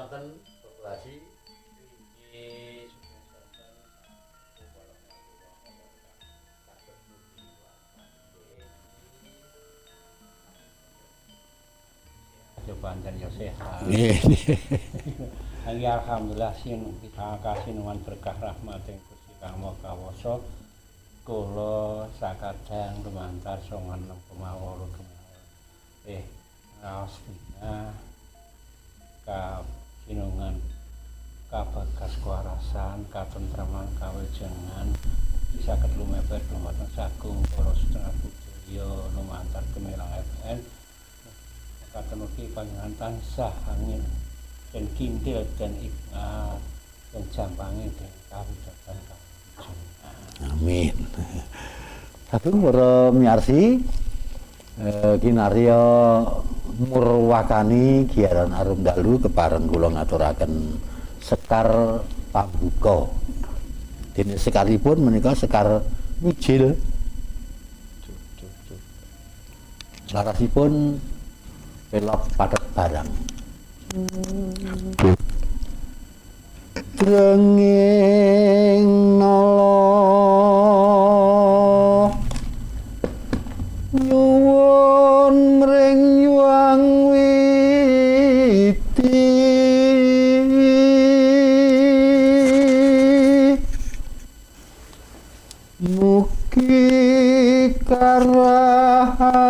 Wonten populasi. Pancen ya sehat. Nggih. Nggih, alhamdulillah sin kasinuwun berkah rahmating Gusti Kang Maha Kawasa. Kula sakadang lumantar 96,8 kemawon. Ngaos dina kasinungan kabagas kewarasan, katentreman, kawejengan ugi saged lumeber dumateng sagung para setengah budaya lumantar Gemilang FN. Mekaten ugi panjenengan tansah angin den kintil den ikmat den jampangi den kawijagan kawijengan. Amin. Sagung para miyarsi, kinarya murwakani giaran arum dalu kepareng kula ngaturaken sekar pambuka. Dene sekaripun menika sekar mijil. Larasipun pelok pathet barang. Drenging nala nyuwun mring Hyang Widi, mugi karahayon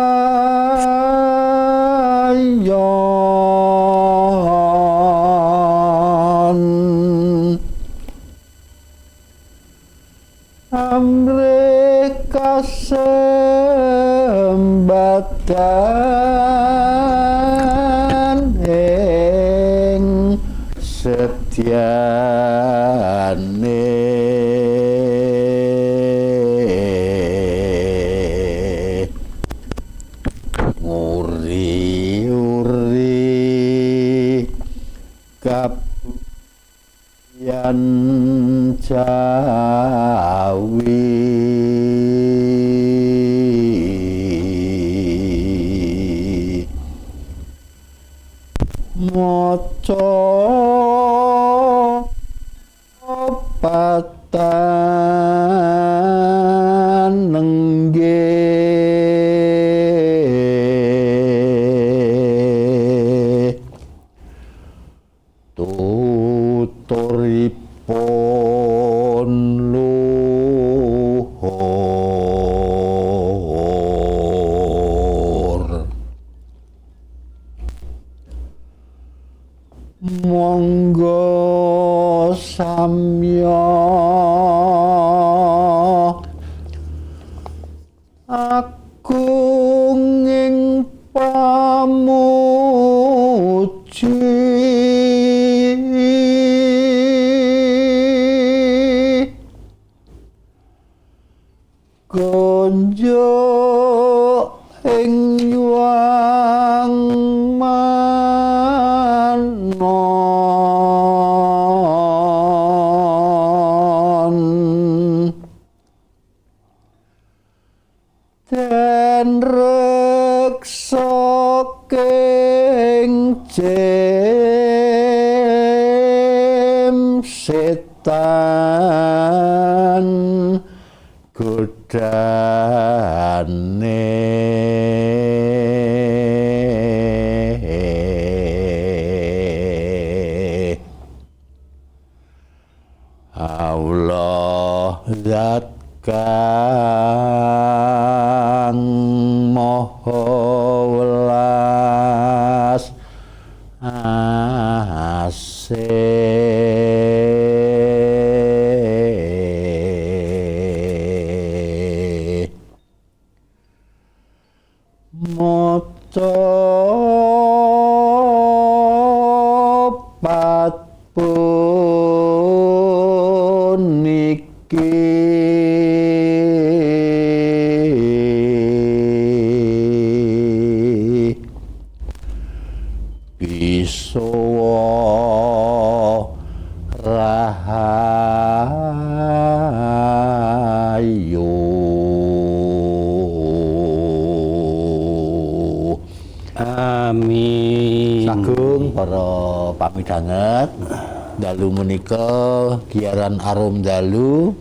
amrih kasembatan ing setyane. Nguri-uri kabuyan Jawi, maca patan nenggih tuturipun luhur. Monggo samya agung ing pamuji, konjuk ing Hyang Manon, den reksa king jem setan godane. Allah zat kang maha welas asih, maca pat puniki bisa rahayu. Amin. Sagung para pamidhanget, dalu menika giaran Arum Dalu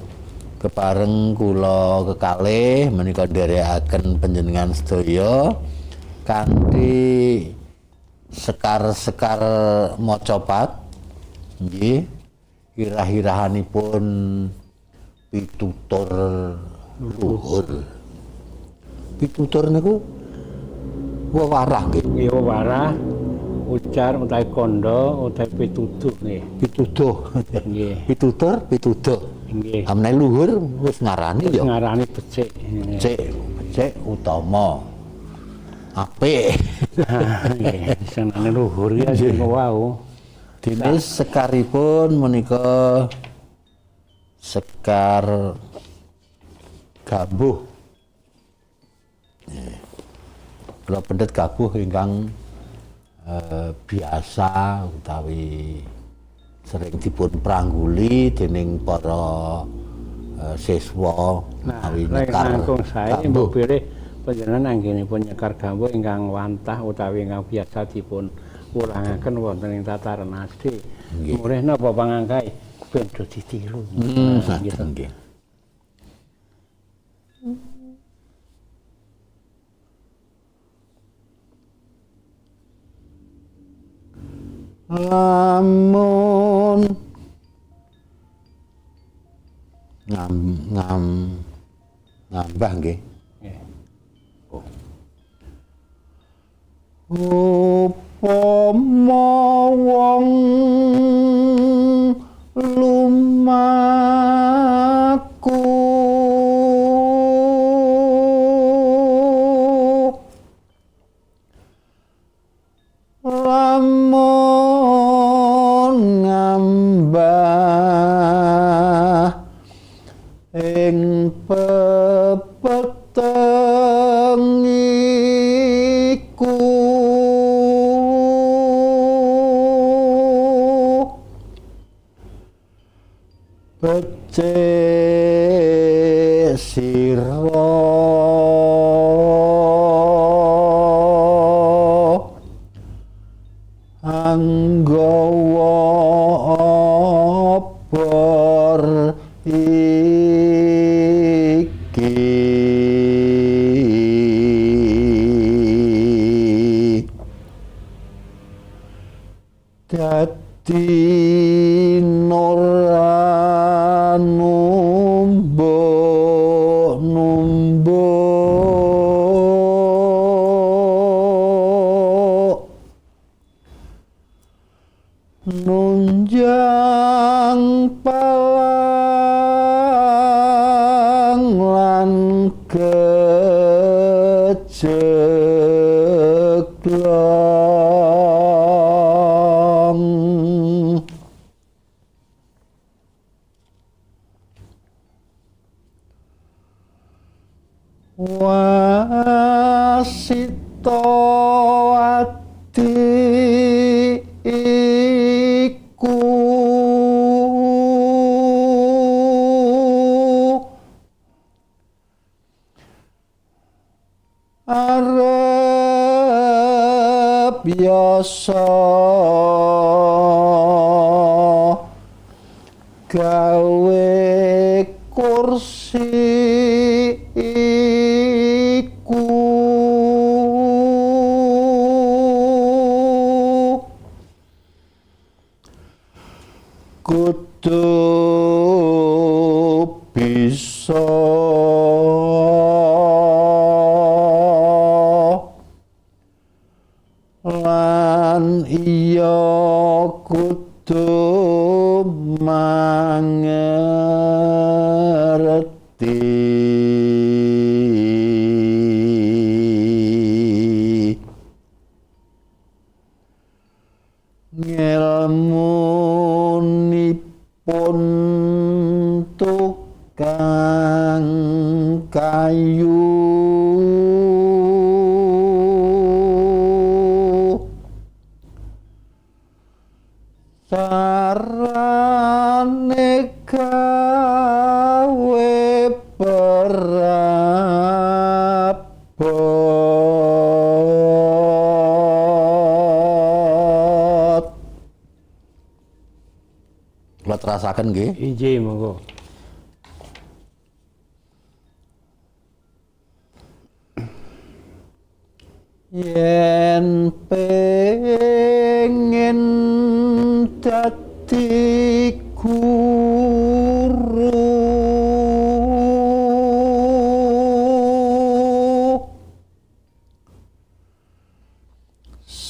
kepareng kula kekalih menika nderekaken panjenengan sedaya kanthi sekar-sekar macapat nggih, irah-irahanipun pitutur luhur. Pitutur niku wewarah nggih. Nggih, wewarah, ujar utawi kandha utawi pituduh nggih. Pituduh. Nggih. Pitutur, pituduh. Nggih. Amene luhur wis ngarani ya. Ngarani becik. Becik, becik utama. Apik. Nggih, senane luhur ya sing wau. Dene sekaripun menika sekar gambuh. Kula pendet gambuh ingkang biasa utawi sering dipun prangguli dening para siswa Nah, utawi nyekar langkung sae gambuh. mbok pilih panjenengan anggenipun nyekar gambuh ingkang wantah utawi ingkang biasa dipun wulangaken wonten ing tataran asli. Murih napa pangangkai ben do ditiru. Nah, gitu. Nggih. Lamun ngam ngam ngambah nggih. Nggih. Oh. Upama wong lumaku lamun ngambah ing pepeteng iku becik sira anggawa obor iki dadi ora numbuk numbuk nunjang palang lan keceklong. Wasita ati iku arep yasa gawe kursi iku kudu bisa lan iya kudu mangerti. Ngelmunipun tukang kayu carane gawe perabot. Kula terasaken nggih. Inggih, monggo. Yen pengen dadi guru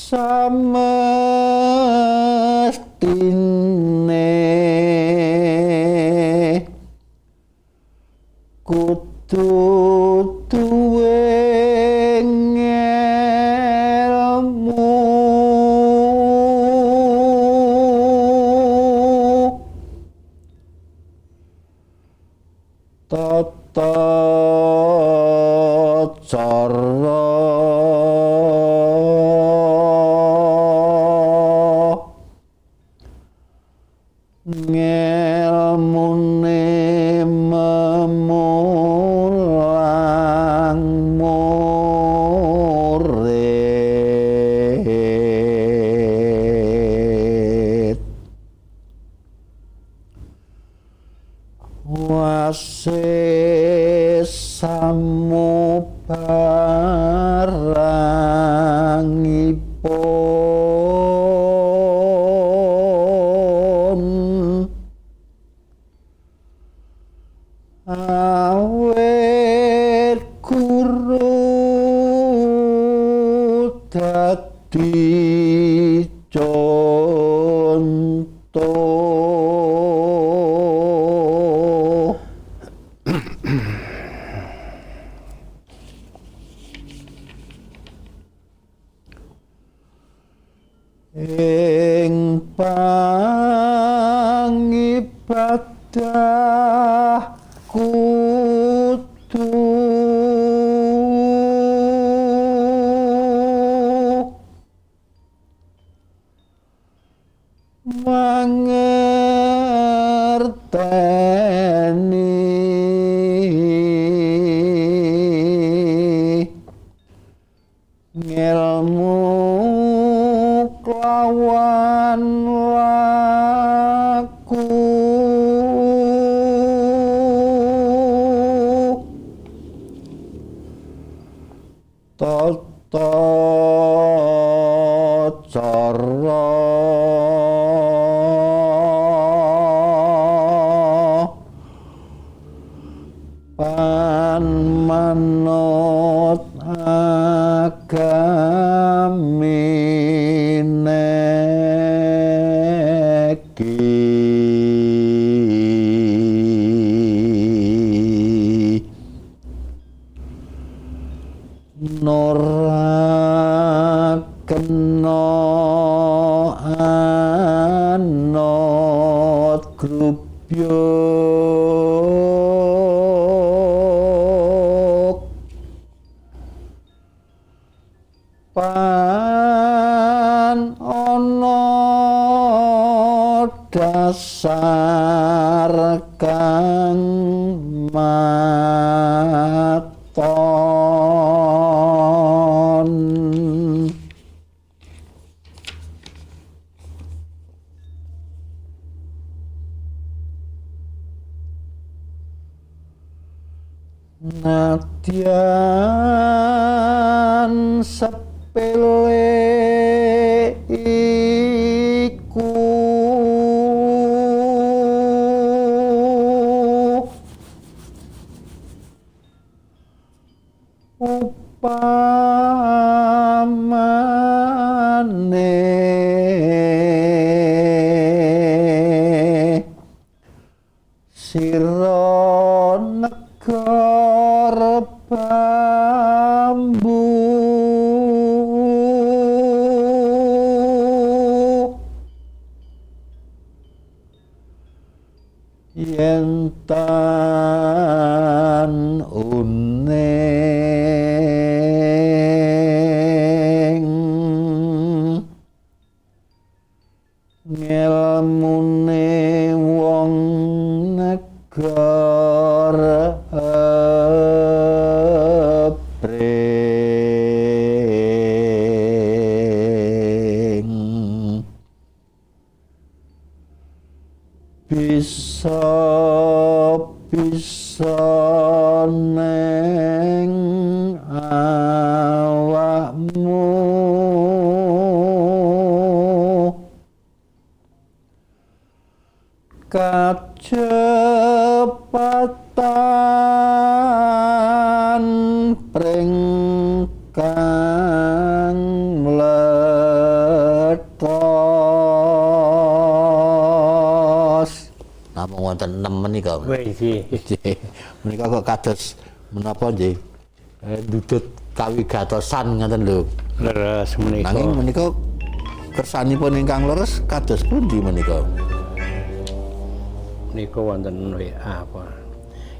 samestine kudu duwe ngelmu tata cara ngelmune memulang murid wase samu barangipun awet guru dadi contoh ing pangibadah kudu mangerteni ngelmu kelawan laku tata cara pan manut agami neki nora kena anut grubyuk pan ana dasar kang maton. Nadyan sepele iku upamane sira negor bambu yen tan uning ngelmune wong negara pring. Bisa bisa neng awakmu kacepatan pring kang mletos. Namung wonten 6 menika. Nggih. Menika kok kados menapa nggih? Ndudut kawigatosan ngoten lho. Leres menika. Nanging menika kersanipun ingkang leres kados pundi menika? Menika wonten WA apa.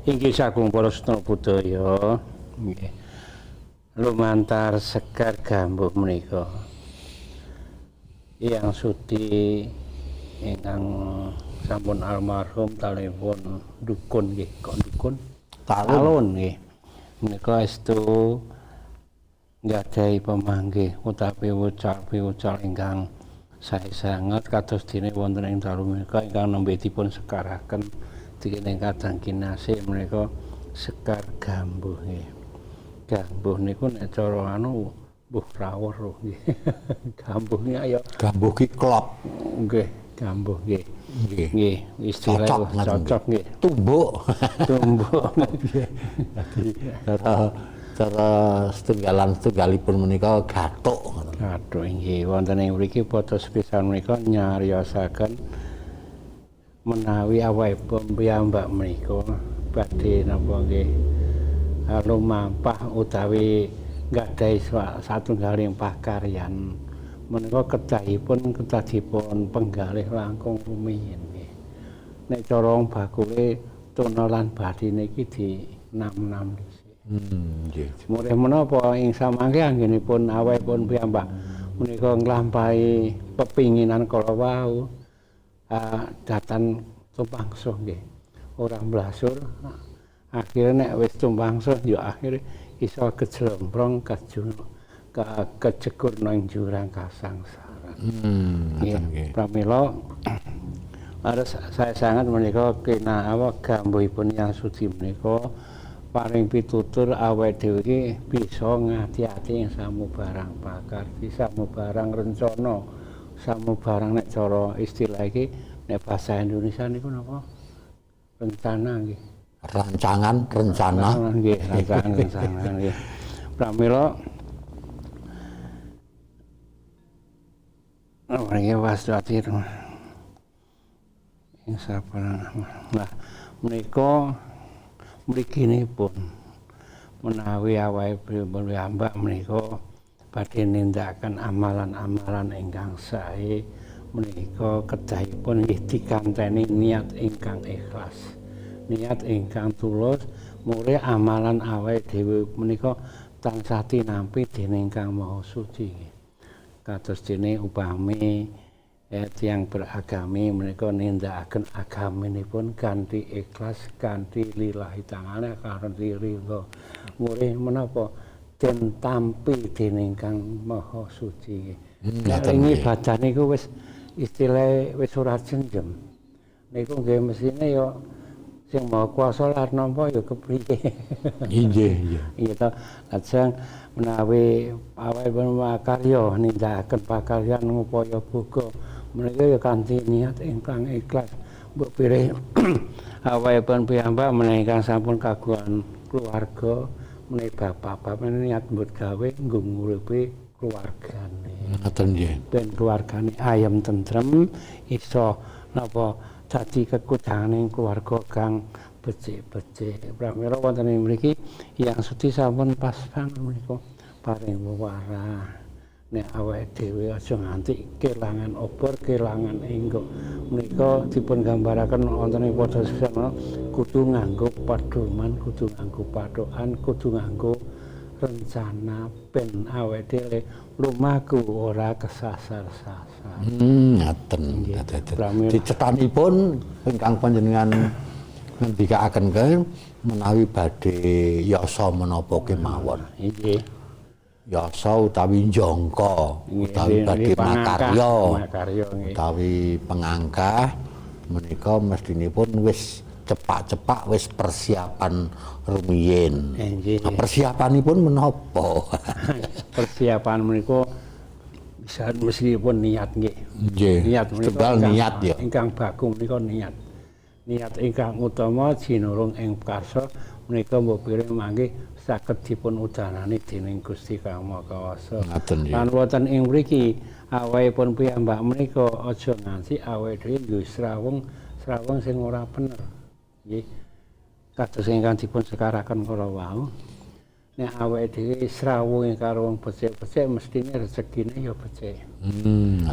Inggih sagung para setna budaya nggih. Lumantar sekar gambuh menika. Yang sudi ingkang sampun almarhum talipun dukun nggih, kok dukun? Talun nggih. Menika estu nggadahi pemanggih utawi wucal-wucal ingkang sae sanget kados dene wonten ing dalu menika ingkang nembe dipun sekaraken dene kadang kinasih menika sekar gambuh nggih. Gambuh niku nek cara anu mbuh rawuh nggih. Gambuh niki ya gambuh ki klop. Nggih, gambuh nggih. Nggih. Nggih, istilah cocok nggih. Tumbuk. Tumbuk. Dadi cara setunggalan-setunggalipun menika gathuk ngoten. Gathuk nggih, wonten ing mriki padha sepisan menika nyariosaken menawi awakipun piyambak menika badhe napa nggih lumampah utawi nggadahi satunggaling pakaryan menika kedahipun kedah dipun penggalih langkung rumiyin nggih. Nek cara wong bakule tuna lan bathine iki di nam-nam dhisik. Nggih. Murih menapa ing samangke anggenipun awakipun piyambak menika nglampahi pepinginan kala wau datan tumpangsuh nggih. Ora mblasur akhire nek wis tumpangsuh ya akhire iso kejlomprong kejegur nang jurang kasangsaran. Nggih. Pramila harus saya sangat menika kena awak gambuhipun yang suci menika paring pitutur awake dhewe iki bisa ngati-ati ing samubarang pakar, samubarang rencana, samubarang nek cara istilah iki nek bahasa Indonesia niku napa? Rencana nggih. Rancangan, rencana. Nggih, rancangan, rencana nggih. Pramila nggih wastu ing sabarang. Nah, menika mrikinipun menawi awake piyambak menika badhe nindakaken amalan-amalan ingkang sae menika kedahipun nggih dikanteni niat ingkang ikhlas, niat ingkang tulus, murih amalan awake dhewe menika tansah tinampi dening Kang Maha Suci. Kados dene upami tiyang beragami menika nindakaken agaminipun kanthi ikhlas, kanthi lillahi ta'ala, kanthi ridho. Murih menapa den tampi dening Kang Maha Suci. Ing ibadah niku wis istilahe wis ora jenjem. Niku nggih mesine ya sing Maha Kuwasa lar nampa ya kepriye. Inggih, nggih. Iya to. Lajeng menawi awakipun makarya nindakaken pakaryan ngupaya boga menika ya kanthi niat ingkang ikhlas. Mbok pilih awakipun piyambak menawi ingkang sampun kagungan keluarga menawi bapak-bapak niat mbut gawe nggo nguripi keluargane. Ngoten nggih. Ben keluargane ayem tentrem iso napa dadi kekudanganing keluarga kang becik-becik. Pramila wonten ing mriki Yang Suci sampun pas banget menika paring wewarah. Nek awake dhewe aja nganti kelangan obor, kelangan enggok. Menika dipun gambaraken wonten ing padha sesana kudu nganggo pedoman, kudu nganggo patokan, kudu nganggo rencana ben awake dhewe lumaku ora kesasar-sasar. Ngaten. Dicetanipun ingkang panjenengan ngendikaaken ke menawi badhe yasa menapa kemawon. Nggih. Yasa utawi jangka, utawi badhe makarya, utawi pengangkah Menika mestinipun wis cepak-cepak wis persiapan rumiyin. Nggih. Nah, persiapanipun menapa? Persiapan menika bisa meskipun niat nggih. Nggih. Niat menika Setunggal niat ya. Ingkang baku menika niat. Niat ingkang utama jinurung ing karsa menika mbok piring mangke saged dipun udanani dening Gusti Kang Maha Kuwasa. Ngaten nggih. Lan wonten ing mriki awahipun piyambak menika aja nganti awake dhewe nggo srawung srawung sing ora bener. Nggih. Kados ingkang dipun sekaraken kala wau. Nek awake dhewe srawunge karo wong becik-becik mestine rezekine ya becik.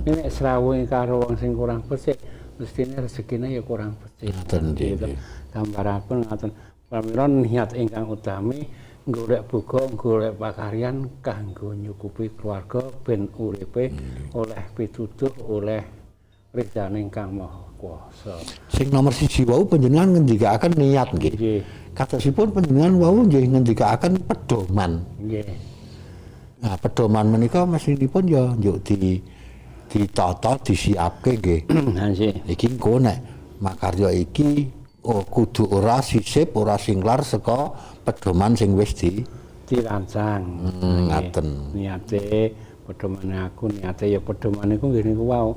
Nek srawunge karo wong sing kurang becik mestine rezekine ya kurang becik. Ngaten nggih. Gitu. Gambaranipun ngaten. Pramila niat ingkang utami golek boga, golek pakaryan kanggo nyukupi keluarga ben uripe oleh pituduh oleh ridhaning Kang Maha Kuwasa. Sing nomor siji wau panjenengan ngendikaaken niat nggih. Nggih. Kadosipun panjenengan wau nggih ngendikaaken pedoman. Nggih. Nah, pedoman menika mestinipun ya njuk di ditata disiapke nggih. Nggih. Iki engko nek makarya iki oh, kudu ora sisip, ora singlar saka pedoman sing wis di dirancang. Ngaten. Niate pedomane aku niate ya pedomane iku nggih niku wau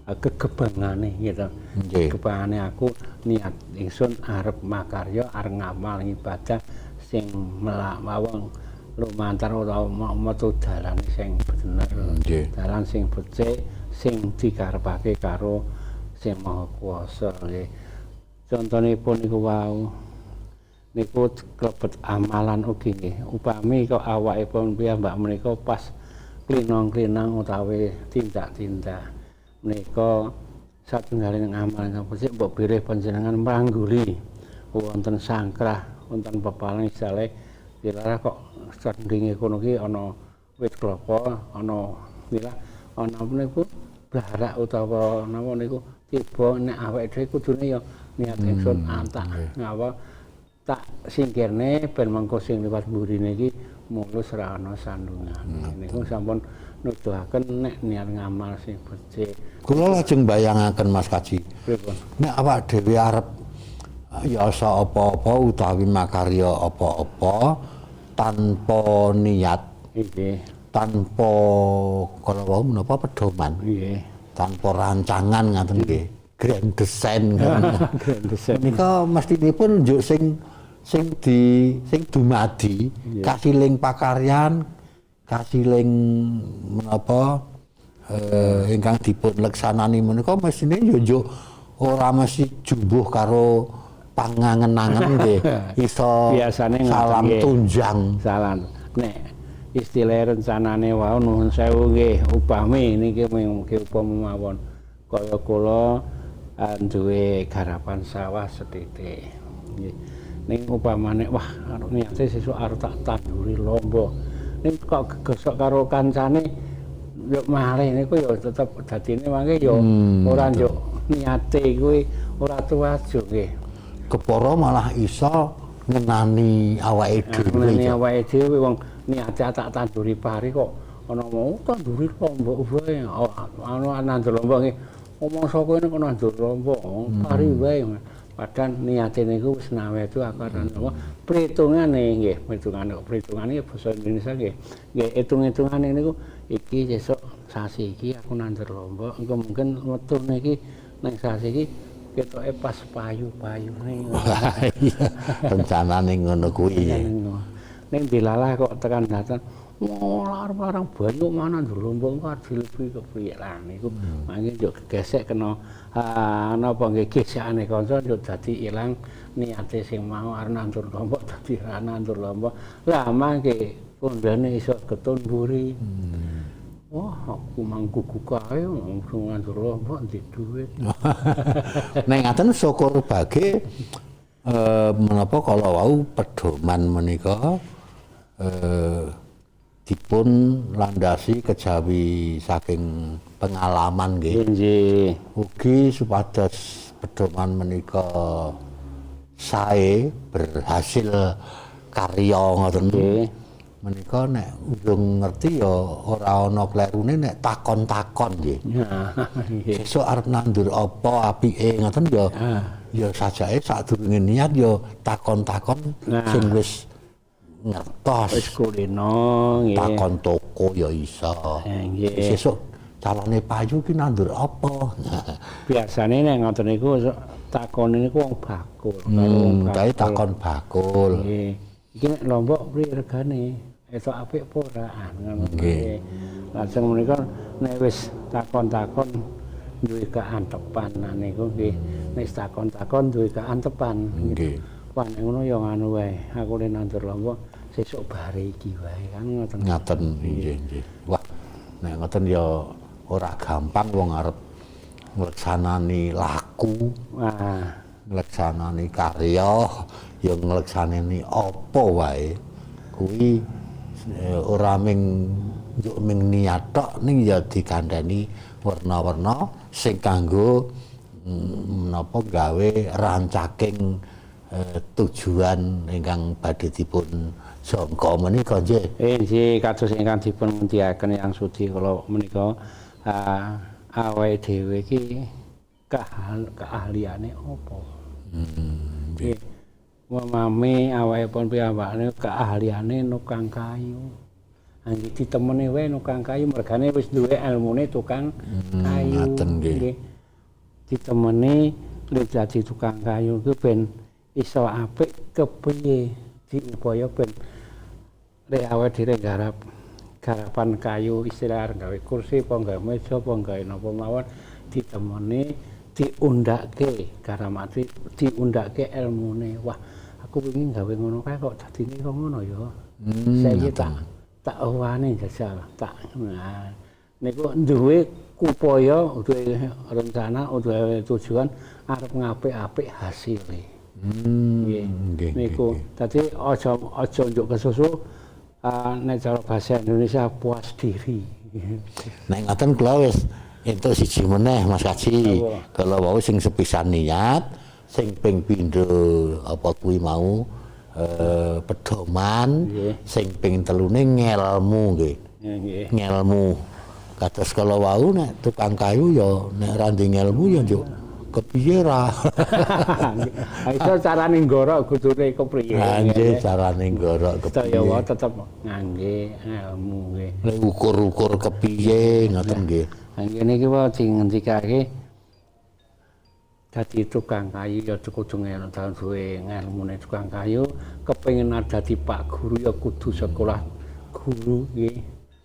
kegebangane gitu. Nggih. Kegebangane aku niat ingsun arep makarya, arep ngamal ibadah sing melawang lumantar utawa metu dalan sing bener. Nggih. Dalan sing becik sing dikarepake karo sing Maha Kuwasa nggih. Contonipun niku wau niku klebet amalan ugi nggih. Upami kok awakipun piyambak menika pas klinong-klinong utawi tindak-tindak menika satunggaling amal ingkang becik mbok bilih panjenengan mrangguli wonten sangkrah wonten pepalang isale dilarah kok sandinge kono ki ana wit klapa ana wilah ana niku blarak utawa napa niku tiba nek awake dhewe kudune ya niat ingsun antak ngapa tak singkirne ben mengko sing liwat mburine iki mulus ra ana sandungane. Niku sampun nuduhaken nek niat ngamal sing becik. Kula lajeng bayangaken Mas Kaji. Pripun? Nek awak dhewe arep yasa apa-apa utawi makarya apa-apa tanpa niat, nggih, tanpa kala wau menapa pedoman, nggih, tanpa rancangan ngaten nggih, grand design ngaten. Grand design. Menika mestinipun njuk sing sing di sing dumadi kasiling pakaryan, kasiling menapa ingkang dipun leksanani menika mestine yo njuk ora mesti jumbuh karo pangangen-angen nggih, iso biasane salam tunjang. Salam. Nek istilah rencanane wau nuwun sewu nggih, upami niki mungkin upama mawon kaya kula duwe garapan sawah sethithik. Nggih. Ning upamane wah arep niate sesuk arep tak tanduri lombok. Ning kok gegosok karo kancane yo malih niku yo tetep dadine mangke yo ora njuk niate kuwi ora tuwaju nggih. Kepara malah iso ngenani awake dhewe. Ngenani awake dhewe wong niate tak tanduri pari kok ana mau tanduri lombok wae. Anu nandur lombok nggih. Omong saka kene kok nandur lombok, pari wae. Padahal niate niku wis nawetu aku arep perhitungane nggih, perhitungane kok perhitungane basa Indonesia nggih. Nggih hitung-hitungane niku iki sesuk sasi iki aku nandur lombok, engko mungkin metu niki ning sasi iki ketoke pas payu-payune. Iya, rencanane ngono kuwi. Ning dilalah kok tekan datan, wah larang banyu mana nandur lombok kok dilebi kepriye lah niku. Mangke yo gegesek kena napa nggih gesekane kanca yo dadi ilang niate sing mau arep nandur lombok dadi ra nandur lombok. Lah mangke kondane iso getun mburi. Wah, aku mangku kae nandur lombok ndi duit. Nek ngaten syukur bage menapa kala wau pedoman menika dipun landasi kejawi saking pengalaman nggih. Nggih. Ugi supados pedoman menika sae berhasil karya ngoten. Nggih. Menika nek urung ngerti ya ora ana klerune nek takon-takon nggih. Nggih. Sesuk arep nandur apa apike ngoten ya. Ya sajake sadurunge niat ya takon-takon sing wis ngertos. Wis kulino nggih. Takon toko ya iso. Nggih. Sesuk calone payu ki nandur apa? Biasane nek ngoten niku takon niku wong bakul. Wong Kae takon bakul. Nggih. Iki nek lombok priye regane? Esuk apik apa ora? Ngono. Nggih. Lajeng menika nek wis takon-takon duwe keantepan niku nggih. Nek takon-takon duwe keantepan. Nggih. Wah nek ngono ya nganu wae. Aku le nandur lombok sesuk bare iki wae kan ngoten. Ngaten nggih nggih. Wah nek ngoten ya ora gampang wong arep ngleksanani laku. Wah, ngleksanani karya, ya ngleksanani apa wae. Kuwi ora ming njuk ming niat tok ning ya dikandhani werna-werna sing kanggo menapa gawe rancaking tujuan ingkang badhe dipun jangka menika nggih. Nggih kados ingkang dipun ngendiaken Yang Sudi kula menika awake dhewe iki keahliane apa? Nggih. Mamame awake pun piyambak niku keahliane nukang kayu. Nggih ditemeni wae nukang kayu mergane wis duwe elmune tukang kayu. Ngaten nggih. Ditemeni lek dadi tukang kayu ku ben iso apik kepiye diupaya ben lek awake dhewe garap garapan kayu istilah gawe kursi apa gawe meja apa gawe napa mawon ditemeni diundake garamati diundake elmune. Wah aku pengin gawe ngono kae kok dadine kok ngono ya. Saiki tak owani jajal tak. Nah niku duwe upaya, duwe rencana, duwe tujuan arep ngapik-apik hasile. Nggih. Niku dadi aja aja njuk kesusu nek cara bahasa Indonesia puas diri. Nek ngoten kula wis entuk siji meneh Mas Kaji. Kalau wau sing sepisan niat, sing ping pindho apa kuwi mau pedoman, sing ping telune ngelmu nggih. Nggih. Ngelmu. Kados kala wau nek tukang kayu ya nek ra ndek ngelmu ya njuk kepiye ra. Iso carane nggorok kudune kepriye. Nggih, carane nggorok kepiye. Ya tetep ngangge ngelmu nggih. Nek ukur-ukur kepiye ngoten nggih. Nggih niki wae dingendikake dadi tukang kayu ya kudu duwe ngelmune tukang kayu, kepengin dadi pak guru ya kudu sekolah guru nggih.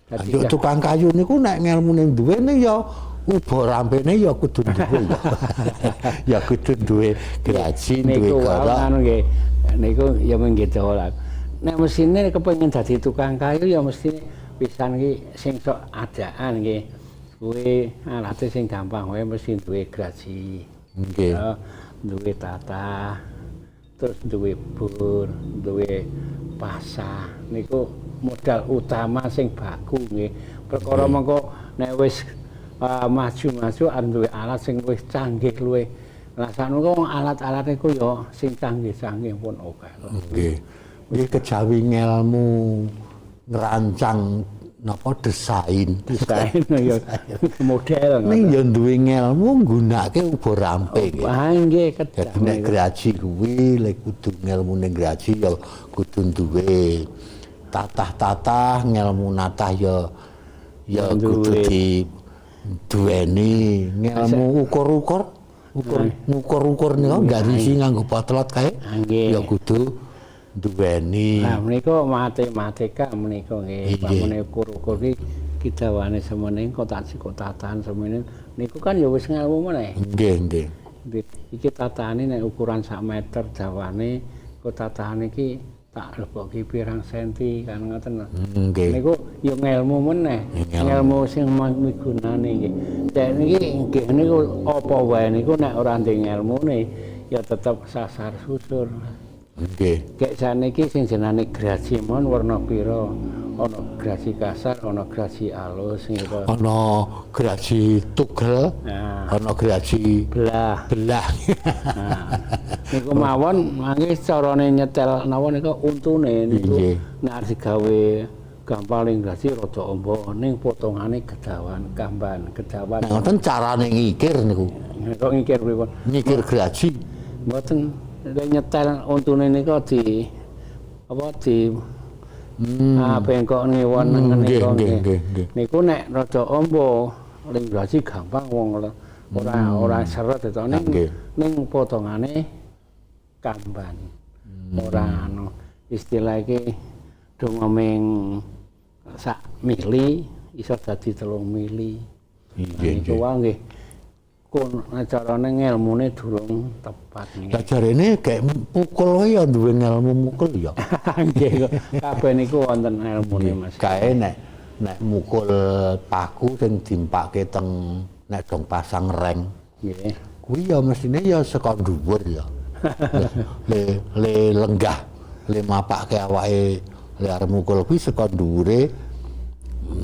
Dadi tukang kayu niku nek ngelmune duwe ya uba rampene ya kudu duwe ya. Ya kudu duwe graji, duwe garap. Anu nggih. Niku ya mung dawa. Nek mesine kepengin dadi tukang kayu ya mesti pisan iki sing sok adaan nggih. Kuwi alate sing gampang wae mesti duwe graji. Nggih. Duwe tatah, terus duwe bur, duwe pasah. Niku modal utama sing baku nggih. Perkara mengko nek wis maju-maju arep duwe alat sing luwih canggih luwih. Lah sakmenika alat-alat niku ya sing canggih-canggih pun akeh. Nggih. Nggih kejawi ngelmu ngrancang napa desain. Desain ya model. Ning ya duwe ngelmu nggunakake uba rampe nggih. Ah nggih kedah. Dadi nek graji kuwi lek kudu ngelmune graji ya kudu duwe tatah-tatah, ngelmu natah ya ya kudu di duweni ngelmu ukur-ukur, ngukur-ukur niku garisi nganggo potlot kae ya kudu duweni. Lah menika matematika menika nggih, pamane ukur-ukur iki kidawane semene kok tak tatahan semene niku kan ya wis ngelmu meneh. Nggih, nggih. Iki tatahane nek ukuran sak meter dawane kok tatahan iki tak lebokke pirang senti kan ngoten. Nggih. Niku ya ngelmu meneh. Ngelmu sing migunani nggih. Dek niki nggih niku apa wae niku nek ora ndek ngelmune ya tetep sasar susur. Nggih. Gek saniki sing jenenge graji mon werna pira? Ana graji kasar, ana graji alus gitu. Ana graji tugel, Nah, ana graji belah. Belah. Nah, niku mawon mangke carane nyetel napa niku untune niku nek arep digawe gampang ing graji rada amba ning potongane kedawan, kamban, kedawan. Nah, ngoten carane ngikir niku. Kok ngikir pripun? Ngikir graji. Mboten, nek nyetel untune niku di apa di ah, bengkok ngiwon niku Nggih. Niku nek rada amba ling graji gampang wong ora ora seret itu ning ning potongane kamban. Ora anu istilah iki do ngomeng sak mili iso dadi 3 mili. Nggih, Niku wae nggih. Kun carane ngelmune durung tepat niki. Lah jarene gek pukul wae ya duwe ngelmu mukul ya. Nggih, kabeh niku wonten elmune, Mas. Kae nek nek mukul paku sing dimpake teng nek dong pasang reng. Nggih. Kuwi ya mestine ya saka dhuwur ya. Le le lenggah, le mapake awake le arep mukul kuwi saka dhuwure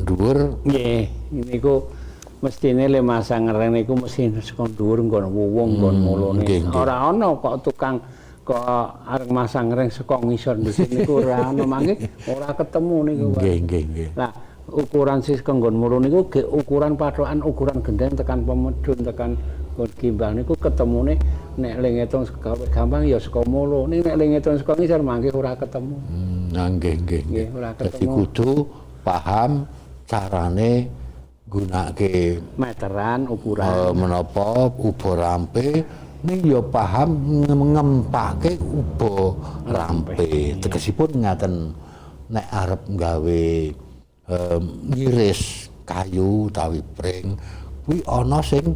dhuwur. Nggih, niku mestine le masang reng niku mesti saka dhuwur nggon wuwung nggon mulune. Ora ana kok tukang kok arep masang reng saka ngisor dhisik niku ora ana, mangke ora ketemu niku, Pak. Nggih, nggih, nggih. Lah ukuran sis nggon mulu niku ge ukuran pathokan ukuran gendeng tekan pemedhun tekan nggon gimbal niku ketemune nek le ngitung gampang ya saka mulu. Ning nek le ngitung saka ngisor mangke ora ketemu. Nah, nggih, nggih, Nggih, ora Dadi ketemu. kudu paham carane gunake meteran ukuran menapa uba rampe ning ya paham ngempake uba rampe. Tegesipun ngaten, nek arep gawe ngiris kayu utawi pring kuwi ana sing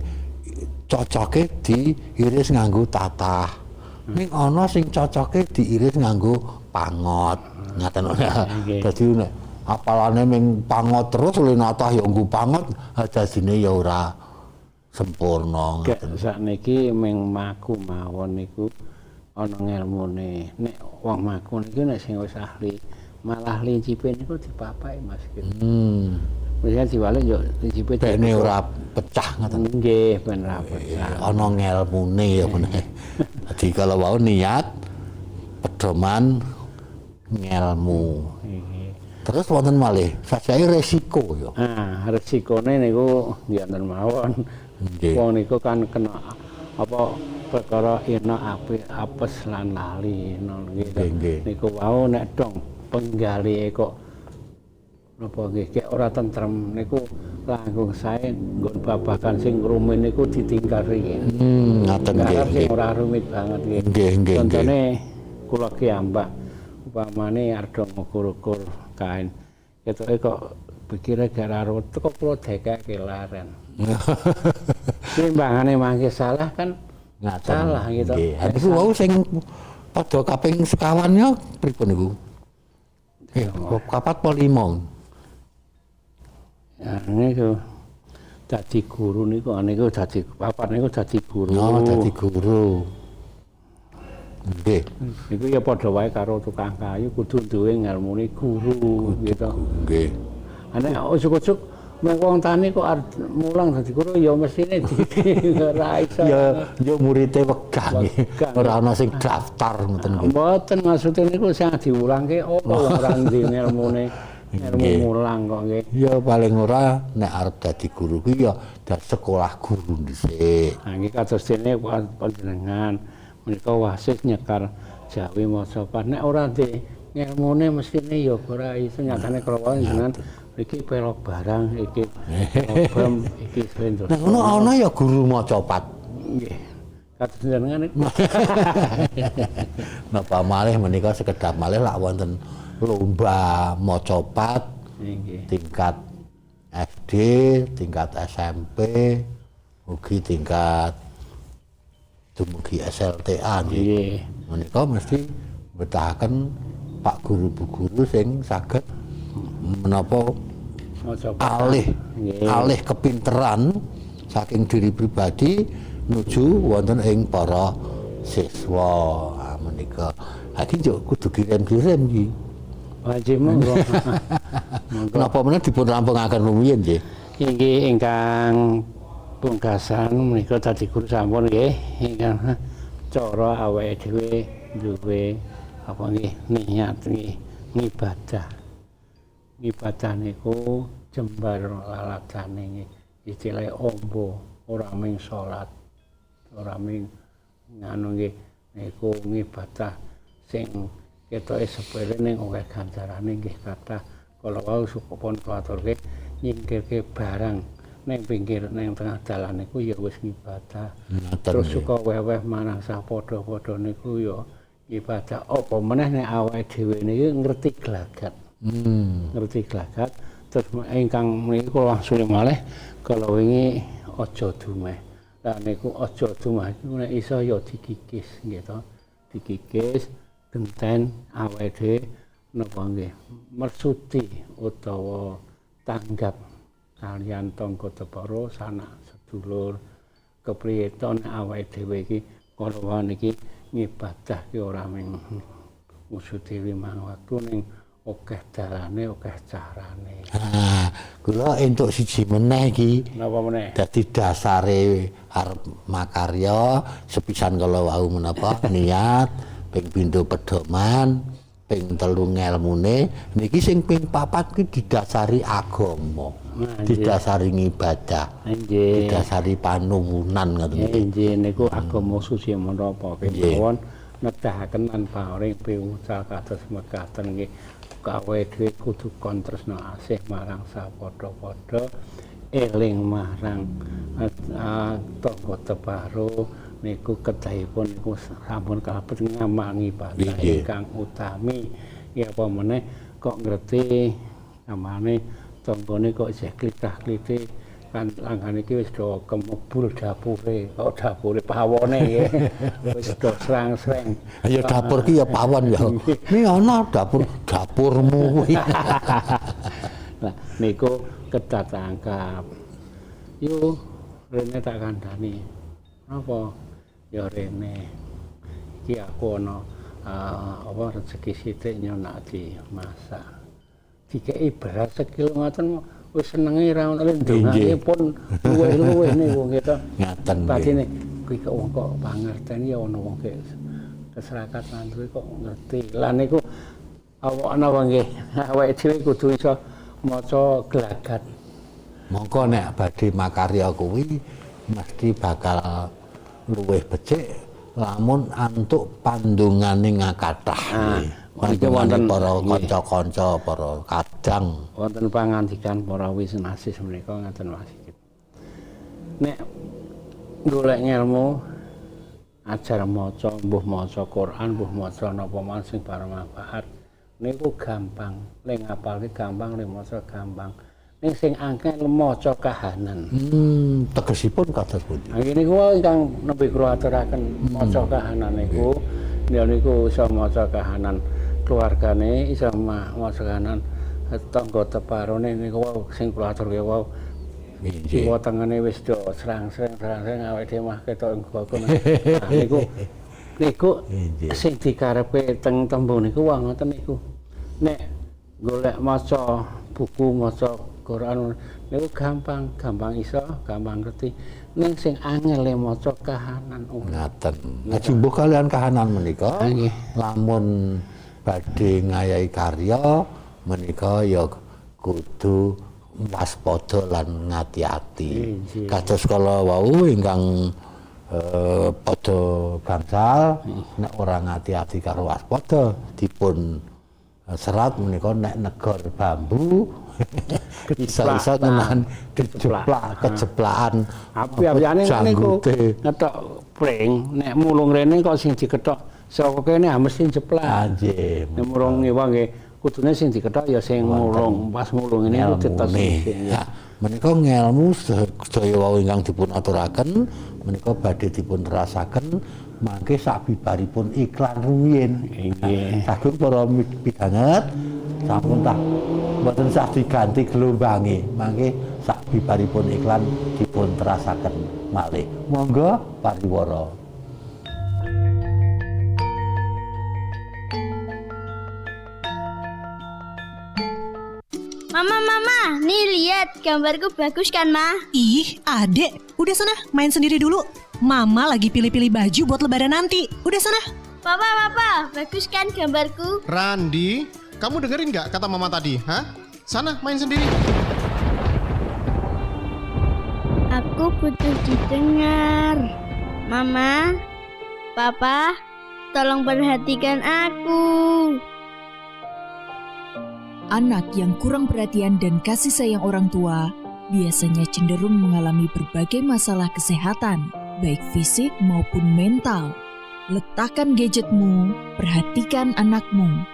cocoke diiris nganggo tatah, ning ana sing cocoke diiris nganggo pangot. Ngaten. Dadi nek apalane ming pangot terus le natah ya nggo pangot, dadine ya ora sempurna. Gak sakniki ming maku mawon niku ana ngelmune. Nek wong maku niku nek sing wis ahli malah lincipe niku dipapaki, Mas gitu. Misalnya diwalik yo lincipe bene ora pecah ngoten. Nggih, ben ora pecah. Ana ngelmune ya meneh. Dadi kalau wau niat pedoman ngelmu. Terus wonten malih, sajae resiko ya. Ah, resikone niku nggih mawon. Wong niku kan kena apa perkara ena apik apes lan lali nggih. Niku wau nek dong penggalike kok napa nggih kek ora tentrem niku langkung sae nggon babagan sing rumit niku ditinggal riyin. Ngaten nggih. Sing ora rumit banget nggih. Nggih, nggih. Contone kula ki ambak upamane arep ngukur-ukur kain. Ketoke kok pikire gak ora kok kula dekeke laren. Timbangane mangke salah kan ngaten. Salah gitu. Nggih. Niku wau sing padha kaping sekawan ya pripun niku? Kapat apa lima? Ya niku dadi guru niku niku dadi papat niku dadi guru. Oh, dadi guru. Nggih. Niku ya padha wae karo tukang kayu kudu duwe ngelmune guru gitu. Nggih. Nek ujug-ujug mung wong tani kok arep mulang dadi guru ya mestine ora iso. Ya ya murite wegah nggih. Ora ana sing daftar ngoten nggih. Mboten maksude niku sing diwulangke apa wong ora ndek ngelmune. Ngelmu mulang kok nggih. Ya paling ora nek arep dadi guru kuwi ya sekolah guru dhisik. Nah nggih kados dene panjenengan menika wasis nyekar Jawi maca nek ora ndek ngelmune mestine ya ora iso nyatane kula jenengan iki pelok barang iki obem iki slendro. Nek ngono ana ya guru maca pat. Nggih. Kados jenengan niku. Napa malih menika sekedap malih lak wonten lomba maca pat nggih. Tingkat SD, tingkat SMP, ugi tingkat dumugi SLTA nggih. Menika mesti betahaken Pak guru bu guru sing saged menapa alih kepinteran saking diri pribadi nuju wonten ing para siswa. Menika iki yo kudu kirim-kirim iki. Wajib monggo. Monggo. Napa meneh dipun rampungaken rumiyin nggih? Inggih ingkang pungkasan menika dadi guru sampun nggih ingkang cara awake dhewe duwe apa nggih niat nggih ngibadah. Ngibadah niku jembar laladane nggih. Istilahe ombo, ora ming salat, ora ming nganu nggih niku ngibadah sing ketoke sepele ning akeh ganjarane nggih kathah. Kala wau supun kula aturke nyingkirke barang ning pinggir ning tengah dalan niku ya wis ngibadah. Terus suka weweh marang sapadha-padha niku ya ibadah. Apa meneh nek awake dhewe niki ngerti glagat. Ngerti glagat. Terus ingkang mriki kula langsung malih kala wingi aja dumeh. Lah niku aja dumeh iku nek iso ya dikikis nggih to. Dikikis genten awake dhewe napa nggih mersuti utawa tanggap kalian tangga tepara sanak sedulur kepriye to nek awake dhewe iki kala wau niki ngibadah ki ora mung wujude limang waktu ning akeh dalane akeh carane. Ah, kula entuk siji meneh iki. Napa meneh? Dadi dasare arep makarya sepisan kala wau menapa niat, ping pindho pedoman, ping telu ngelmune, niki sing ping papat ki didasari agama, didasari ngibadah, didasari panuwunan ngoten iki. Nggih, niku agama suci menapa kemawon nedahaken lan paring piwucal kados mekaten nggih. Awake dhewe kudu kon tresna asih marang sapadha-padha, eling marang tangga teparo niku kedahipun niku sampun kalebet ngamal ngibadah ingkang utami. Ya apa meneh kok ngerti amane tanggane kok isih klithah-klithih kan langgane iki wis do kemebul dapure, kok dapure pawone nggih. Wis do srang-sreng. Ya dapur ki ya pawon ya. Ini ana dapur dapurmu kuwi. Lah niku kedah tangkap. Yo rene tak kandhani. Napa? Ya rene. Iki aku ana apa rezeki sithik nyonak dimasak. Dikeki beras sekilo ngoten wis senenge ra ono ndongake pun luwih-luwih niku gitu. Ngaten. Batine kuwi kok wong kok pangerteni ya ono wong keserakat lan kuwi kok ngerti. Lah niku awak napa nggih awake dhewe kudu iso maca glagat. Mongko nek badhe makarya kuwi mesti bakal luwih becik lamun antuk pandungane ngakathah. Niki wonten para kanca-kanca, para kadang wonten pangandikan para wisnasis menika ngaten Mas. Nek golek ngelmu ajar maca, mbuh maca Quran, mbuh maca napa mawon sing bermanfaat niku gampang, ning ngapalke gampang, ning maca gampang. Ning sing angel maca kahanan. Tegesipun kados pundi? Ha niku ingkang nembe kula aturaken maca kahanan niku ya niku iso maca kahanan keluargane, iso maca kahanan tangga teparone niku wau sing kula aturke wau. Kiwa tengene wis do srang-sreng awake dhewe mah ketok nggo. Nah niku niku sing dikarepe teng tembung niku wau ngoten niku. Nek golek maca buku, maca Quran niku gampang, gampang iso, gampang ngerti. Ning sing angel maca kahanan. Ngaten. Ngajumbuh kalian kahanan menika. Lamun badhe ngayahi karya menika ya kudu waspada lan ngati-ati. Kados kala wau ingkang padha gangsal nek ora ngati-ati karo waspada dipun serat menika nek negor bambu bisa-bisa tenan kejeplak kejeplakan api-apiane niku ngetok pring nek mulung rene kok sing dikethok saka kene mesti jeplak. Nggih. Nek mulung ngiwa nggih kudune sing dikethok ya sing mulung, pas mulung ini dites. Ya, menika ngelmu sedaya wau ingkang dipun aturaken menika badhe dipun rasaken mangke sabibaripun iklan rumiyin. Nggih. Sagung para pidanget sampun tah mboten sah diganti gelombange, mangke sabibaripun iklan dipun terasaken malih. Monggo pariwara. Mama, mama, nih lihat gambarku bagus kan, Ma? Ih, adek, udah sana main sendiri dulu. Mama lagi pilih-pilih baju buat lebaran nanti. Udah sana. Papa, papa, bagus kan gambarku? Randi, kamu dengerin nggak kata mama tadi? Hah? Sana main sendiri. Aku butuh didengar. Mama, papa, tolong perhatikan aku. Anak yang kurang perhatian dan kasih sayang orang tua biasanya cenderung mengalami berbagai masalah kesehatan, baik fisik maupun mental. Letakkan gadgetmu, perhatikan anakmu.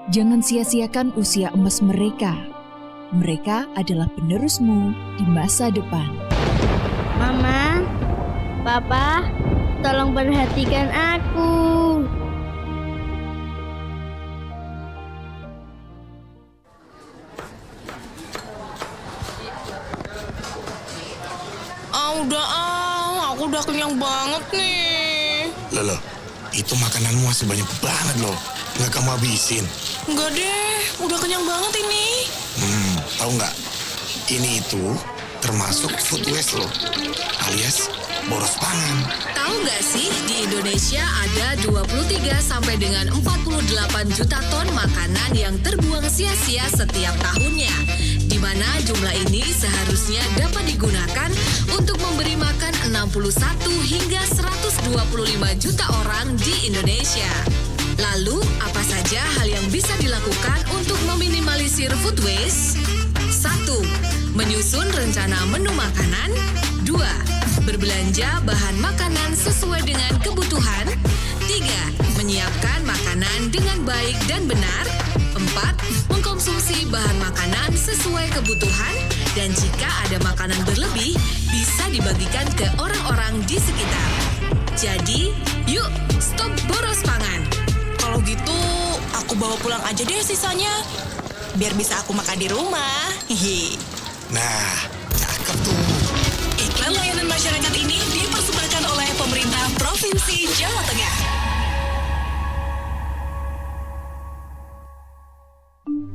Jangan sia-siakan usia emas mereka. Mereka adalah penerusmu di masa depan. Mama, papa, tolong perhatikan aku. Udah aku udah kenyang banget nih. Loh, itu makananmu masih banyak banget loh. Nggak kamu habisin? Nggak deh, udah kenyang banget ini. Tahu nggak? Ini itu termasuk food waste loh, alias boros pangan. Tahu nggak sih, di Indonesia ada 23 sampai dengan 48 juta ton makanan yang terbuang sia-sia setiap tahunnya. Di mana jumlah ini seharusnya dapat digunakan untuk memberi makan 61 hingga 125 juta orang di Indonesia. Lalu, apa saja hal yang bisa dilakukan untuk meminimalisir food waste? 1. Menyusun rencana menu makanan. 2. Berbelanja bahan makanan sesuai dengan kebutuhan. 3. Menyiapkan makanan dengan baik dan benar. 4. Mengkonsumsi bahan makanan sesuai kebutuhan. Dan jika ada makanan berlebih, bisa dibagikan ke orang-orang di sekitar. Jadi, yuk stop boros pangan. Kalau gitu, aku bawa pulang aja deh sisanya. Biar bisa aku makan di rumah. Hihi. Nah, cakep tuh. Iklan layanan masyarakat ini dipersembahkan oleh pemerintah Provinsi Jawa Tengah.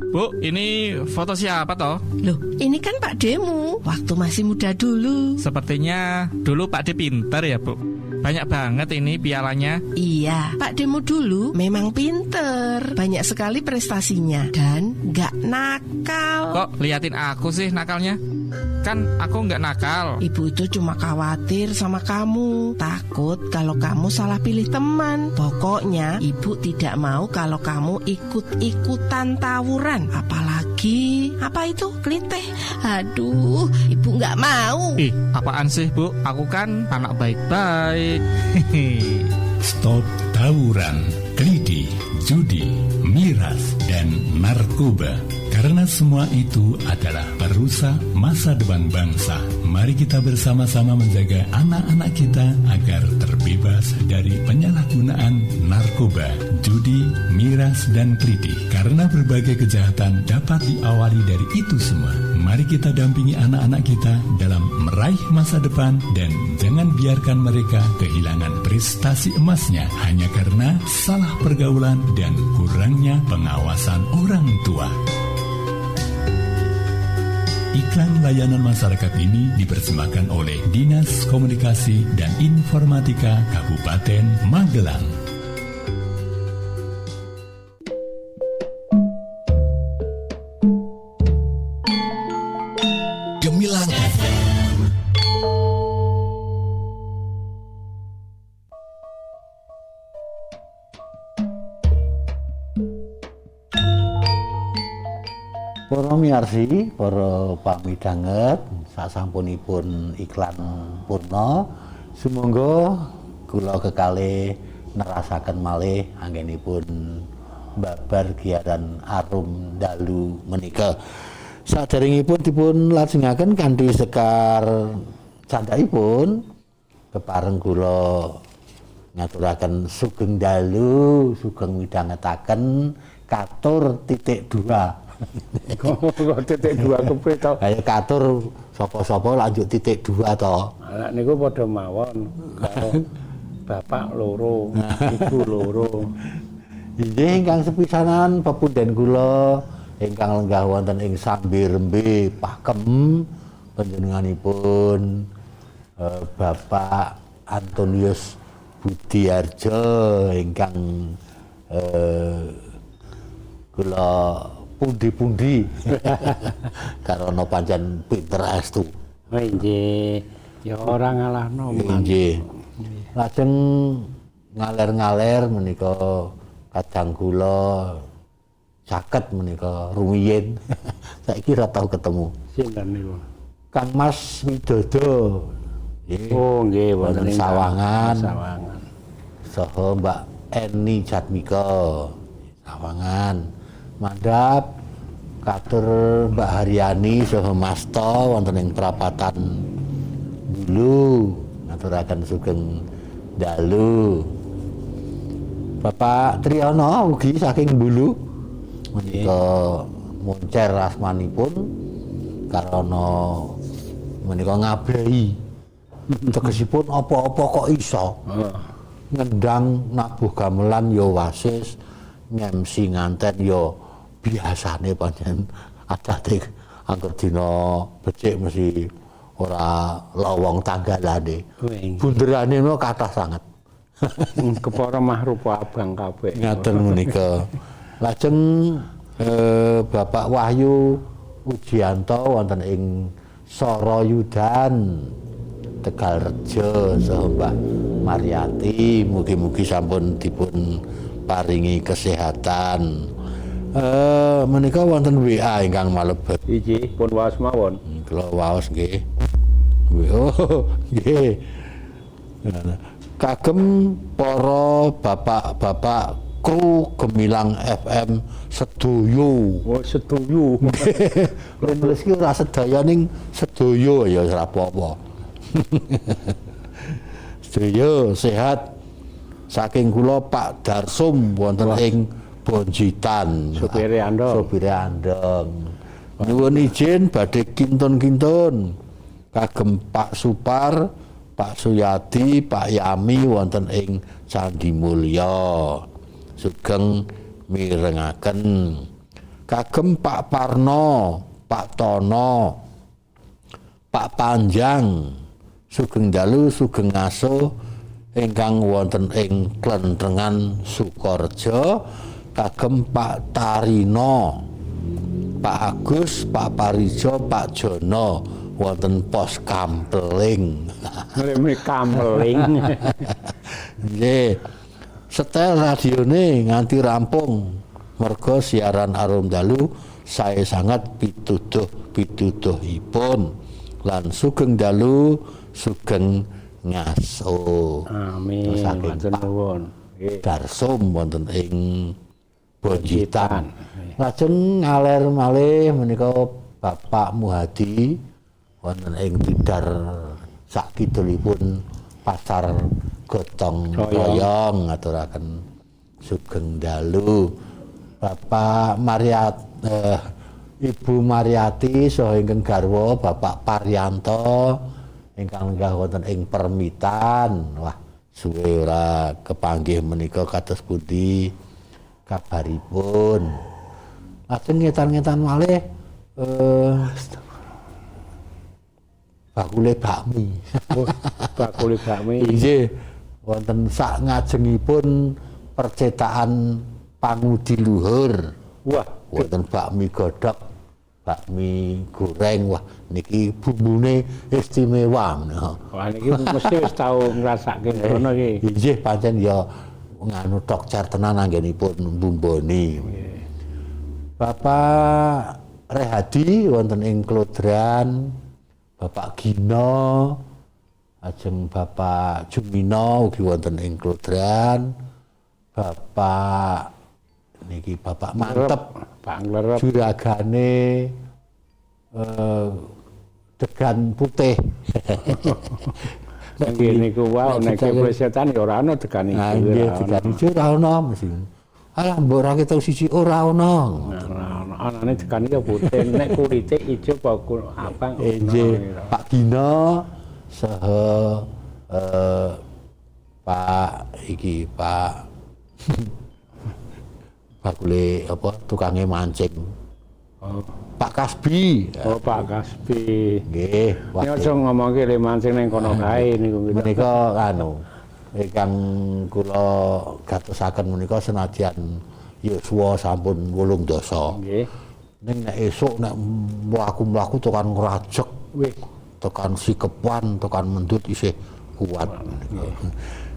Bu, ini foto siapa toh? Loh, ini kan Pak Demu, waktu masih muda dulu. Sepertinya dulu Pak D pintar ya, Bu. Banyak banget ini pialanya. Iya, Pak Demo dulu memang pinter. Banyak sekali prestasinya dan nggak nakal. Kok liatin aku sih nakalnya? Kan aku nggak nakal. Ibu itu cuma khawatir sama kamu. Takut kalau kamu salah pilih teman. Pokoknya ibu tidak mau kalau kamu ikut-ikutan tawuran. Apalagi, apa itu? Klitih. Aduh, ibu nggak mau. Ih, apaan sih, Bu? Aku kan anak baik-baik. Stop tawuran, klitih, judi, miras, dan narkoba. Karena semua itu adalah perusak masa depan bangsa. Mari kita bersama-sama menjaga anak-anak kita agar terbebas dari penyalahgunaan narkoba, judi, miras, dan klitih. Karena berbagai kejahatan dapat diawali dari itu semua. Mari kita dampingi anak-anak kita dalam meraih masa depan dan jangan biarkan mereka kehilangan prestasi emasnya hanya karena salah pergaulan dan kurangnya pengawasan orang tua. Iklan layanan masyarakat ini dipersembahkan oleh Dinas Komunikasi dan Informatika Kabupaten Magelang. Gemilang FM. Para miyarsi, para pamidanget, sasampunipun iklan purna, sumangga kula kekalih nerasaken malih anggenipun babar giaran arum dalu menika. Saderengipun dipun lajengaken kanthi sekar candhaipun kepareng kula ngaturaken sugeng dalu, sugeng midhangetaken katur titik 2. Kok titik 2 kepriye to? Ayo katur sapa-sapa lanjut titik 2 to. Lah niku padha mawon karo bapak loro, ibu loro. Inggih ingkang sepisanan pepundhen kula Ingkang lenggah wonten ing Sambirembe Pakem panjenenganipun Bapak Antonius Budiarjo ingkang kula pundi-pundi karana pancen pinter estu. Oh nggih, ya ora ngalahno. Nggih. Lajeng ngaler-ngaler menika kadang kula caket menika rumiyin. Saiki ora tau ketemu. Sinten niku? Kang Mas Widodo. Nggih. Oh nggih, wonten Sawangan. Sawangan. Saha Mbak Eni Jatmika. Sawangan. Mandhap katur Mbak Haryani saha Masto wonten ing prapatan Bulu ngaturaken sugeng dalu. Bapak Triyono ugi saking Bulu menika moncer asmanipun karana menika ngabei. Tegesipun apa-apa kok iso. Ngendang nabuh gamelan ya wasis, ngemsi nganten ya biasane pancen adate angger dina becik mesti ora lowong tanggalane. Bunderane menika kathah sanget. Kepara mah rupa abang kabeh. Ngaten menika. Lajeng Bapak Wahyu Ujianto wonten ing Soroyudan Tegalrejo saha Mbak Mariati, mugi-mugi sampun dipun paringi kesehatan. Menika wonten WA ingkang malebet. Inggih, pun waos mawon. Kula waos nggih. Oh, nggih. Kagem para bapak-bapak kru Gemilang FM sedoyo. Oh, sedoyo. Nulis ki ora sedaya ning sedoyo ya ora apa-apa. Sedoyo sehat. Saking kula Pak Darsum wonten ing Bonjitan. Sopire andong. Sopire andong. Nyuwun izin badhe kintun-kintun kagem Pak Supar, Pak Suyadi, Pak Yami wonten ing Candi Mulya. Sugeng mirengaken. Kagem Pak Parno, Pak Tono, Pak Panjang, sugeng dalu, sugeng ngaso ingkang wonten ing Klentrengan Sukorejo. Kagem Pak Tarino, Pak Agus, Pak Parijo, Pak Jono wonten pos Kampeling. Mrene Kampeling. Nggih. Setel radione nganti rampung merga siaran Arum Dalu sae sangat pituduh-pituduhipun lan sugeng dalu sugeng ngaso. Amin. Saking nuwun. Darsum wonten ing Bonjitan. Lajeng ngaler malih menika Bapak Muhadi wonten ing Tidar sakidulipun Pasar Gotong Royong ngaturaken sugeng dalu. Bapak Mariat, Ibu Mariati saha ingkang garwa Bapak Paryanto ingkang lenggah wonten ing Permitan. Wah, suwe ora kepanggih menika kados pundi kabaripun. Lajeng ngetan-ngetan malih bakule bakmi. Bakule bakmi. Inggih, wonten sak ngajengipun percetakan Pangudi Luhur. Wah, wonten bakmi godhog, bakmi goreng. Wah, niki bumbune istimewa. Wah, niki mesti wis tau ngrasake ngono iki. Inggih, pancen ya nganu tokcer tenan anggenipun bumboni. Bapak Rehadi wonten ing Klodran, Bapak Gino, ajeng Bapak Jumino ugi wonten ing Klodran, Bapak niki Bapak Mantep, Pak Nglerep, juragane degan putih. Nggih niku wae nek plesetan ya ora ana degan ijo. Nggih, degan ijo ora ana mesti. Alah mbok ora ketok siji ora ana. Anane degan ya putih, nek kulite ijo apa abang. Nggih, Pak Gino saha Pak iki Pak bakule apa tukange mancing. Oh. Pak Kasbi. Oh, Pak Kasbi. Nggih. Nek aja ngomongke le mancing ning kono kae niku. Menika anu ingkang kula gatosaken menika senajan yuswa sampun 8 dasa. Nggih. Ning nek esuk nek mlaku-mlaku tekan ngrajek, tekan sikepan, tekan mendut isih kuat.